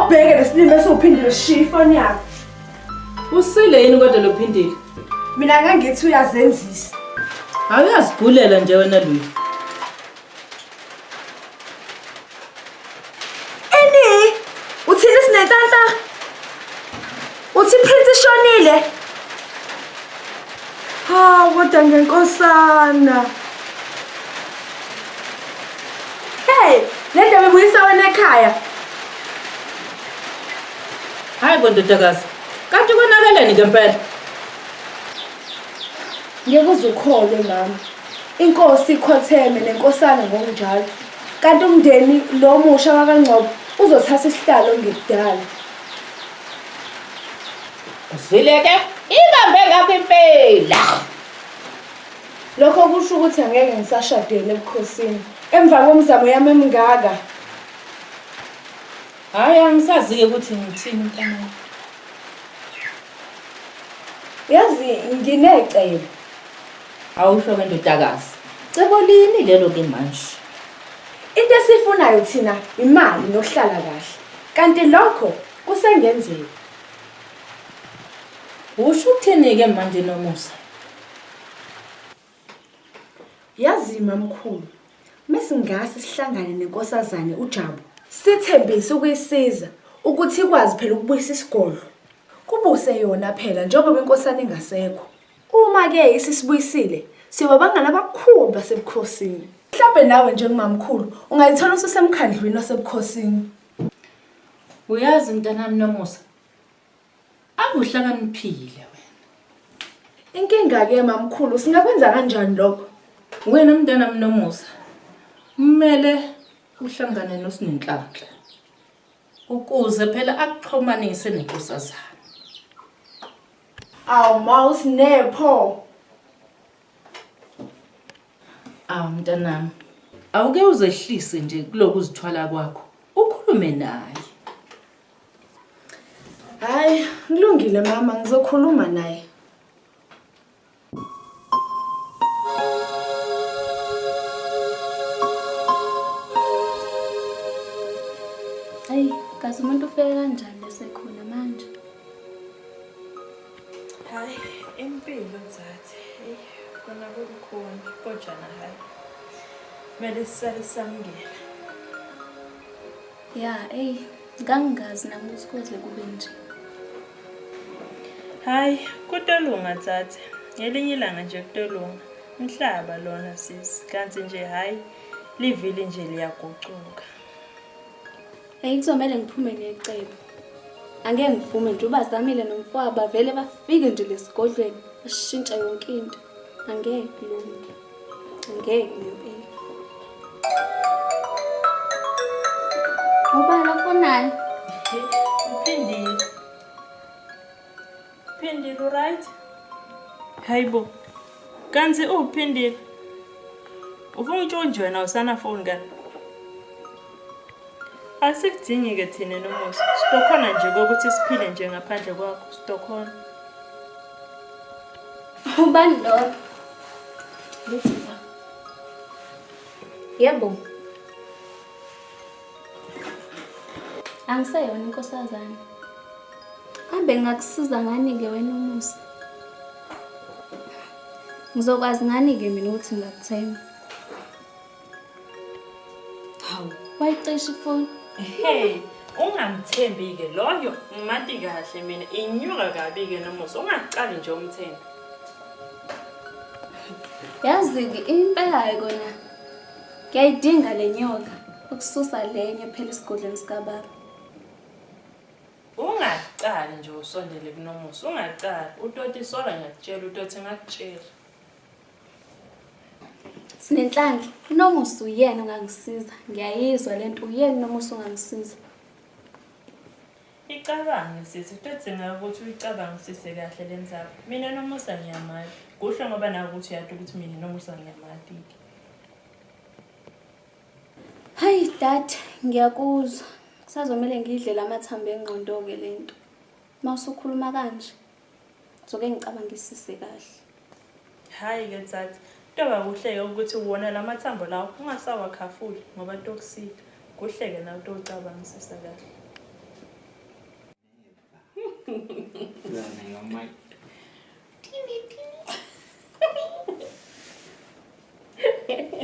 Awubheke lesilimi esiwuphindile sishiya ifoni yakho. Usile yini kodwa lo Phindile? Mina ngangithi uyazenzisa. Awuyazigulela nje wena Luyi. Eni, uthini sinenhlanhla? Uthi Prince ishonile? Ha, kodwa ngenkosana. Hey, le ndaba ibuyisa wena ekhaya. Hayi bo ndodakazi. Kanti konakeleni ngempela? Ngeke uze ukholwe mama. Inkosi ikhotheme nenkosana ngokunjalo. Kanti umndeni lo musha wakaNgcobo uzothatha isihlalo ngekudala. Uzwile ke? Ibambe ngakho impela. Lokho kusho ukuthi angeke ngisashadele ebukhosini. Emva komzamo yami emingaka. Hayi angisazi-ke ukuthi ngithini mntanami. Yazi nginecebo. Awusho ke ndodakazi. Cebo lini lelo ke manje? Into esifunayo thina imali nokuhlala kahle. Kanti lokho kusengenzeka. Usho ukuthini ke manje Nomusa? Yazi mamkhulu, mesingase sihlangane nenkosazane uJabu, sithembise ukuyisiza ukuthi ikwazi phela ukubuyisa isigodlo. Kubuse yona phela njengoba inkosana ingasekho. Uma ke isisibuyisile, siyoba abangani abakhulu basebukhosini. Mhlawumbe nawe njengomamkhulu ungayithola ususemkhandlwini wasebukhosini. Uyazi mntanami Nomusa, akuhlakaniphile wena. Inkinga-ke mamkhulu, singakwenza kanjani lokho? Wena mntanami Nomusa, kumele uhlangane noSinenhlanhla ukuze phela akuxhumanise nenkosazana. Awu ma uSinepho. Awu mntanami, awuke uzehlise nje kuloku uzithwala kwakho, ukhulume naye. Hayi, kulungile mama, ngizokhuluma naye. Ayi, kazi umuntu ufike kanjani esekhona manje? Hayi, impilo mzathe. Eyi, kona kubukhuni, kojana hayi. Kumele sisale samukela. Ya, eyi, ngangingazi nami ukuthi koze kube nje. Hayi, kutolunga dzadze. Ngelinye ilanga nje kutolunga. Umhlaba lona sisi, kanti nje hayi livili nje liyagucuka. Eyi kuzomele ngiphume necebo. Angeke ngivume nje ubazamile nomfowabo bavele bafike nje lesigodlweni bashintshe yonke into. Angeke kulunge. Angeke ngempela. Ubani ofonayo? Uphindile. Phindile uright? Hayibo. Kanti uphindile. Ufuna utshontshe wena usana phone kani? Asikudingi ke thina nomusa. Sitokhona nje kokuthi siphile nje ngaphandle kwakho. Sitokhona. Ubani lo? Lithi la. Yebo. Angiseyona inkosazana. Kambe ngingakusiza ngani-ke wena umusa? Ngizokwazi ngani-ke mina ukuthi ngingakuthemba? Hawu, wayicisha ifoni. Hey, ungamthembi-ke loyo ngimati kahle mina inyuka kabi-ke nomusa ungaqali nje umthembe. Yazi-ke impela-ke kona ngiyayidinga le nyoka ukususa lenye phela esigodlweni sikababa. Ungaqali nje usondele kunomusa, ungaqali. Utoti sola ngiyakutshela, utothi ngakutshela. Sinenhlanhla, uNomusa uyena ongangisiza. Ngiyayizwa lento, uyena uNomusa ongangisiza. Icabange sisi, kutodzinga ukuthi uyicabangisise kahle le ndzaba. Mina Nomusa ngiyamati. Kuhle ngoba nawe ukuthi uyati ukuthi mina Nomusa ngiyamati-ke. Hayi dad, ngiyakuzwa. Kusazomele ngidle lamathambo engqondo-ke lento. Uma usukhuluma kanje, ngizoke ngicabangisise kahle. Hhayi-ke dzadze, kutoba kuhle-ke ukuthi wona la mathambo lawo ungasawakhafuli ngoba tokusita. Kuhle-ke nawe utowucabangisisa kahle.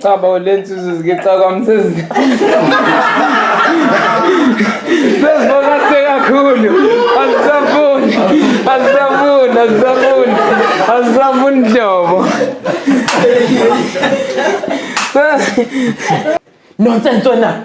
Cha bawo le nsizwa zikica kwami sezi sezibonase kakhulu azisafuni azisafuni azisafuni azisafuni nhlobo. Nonsense wena.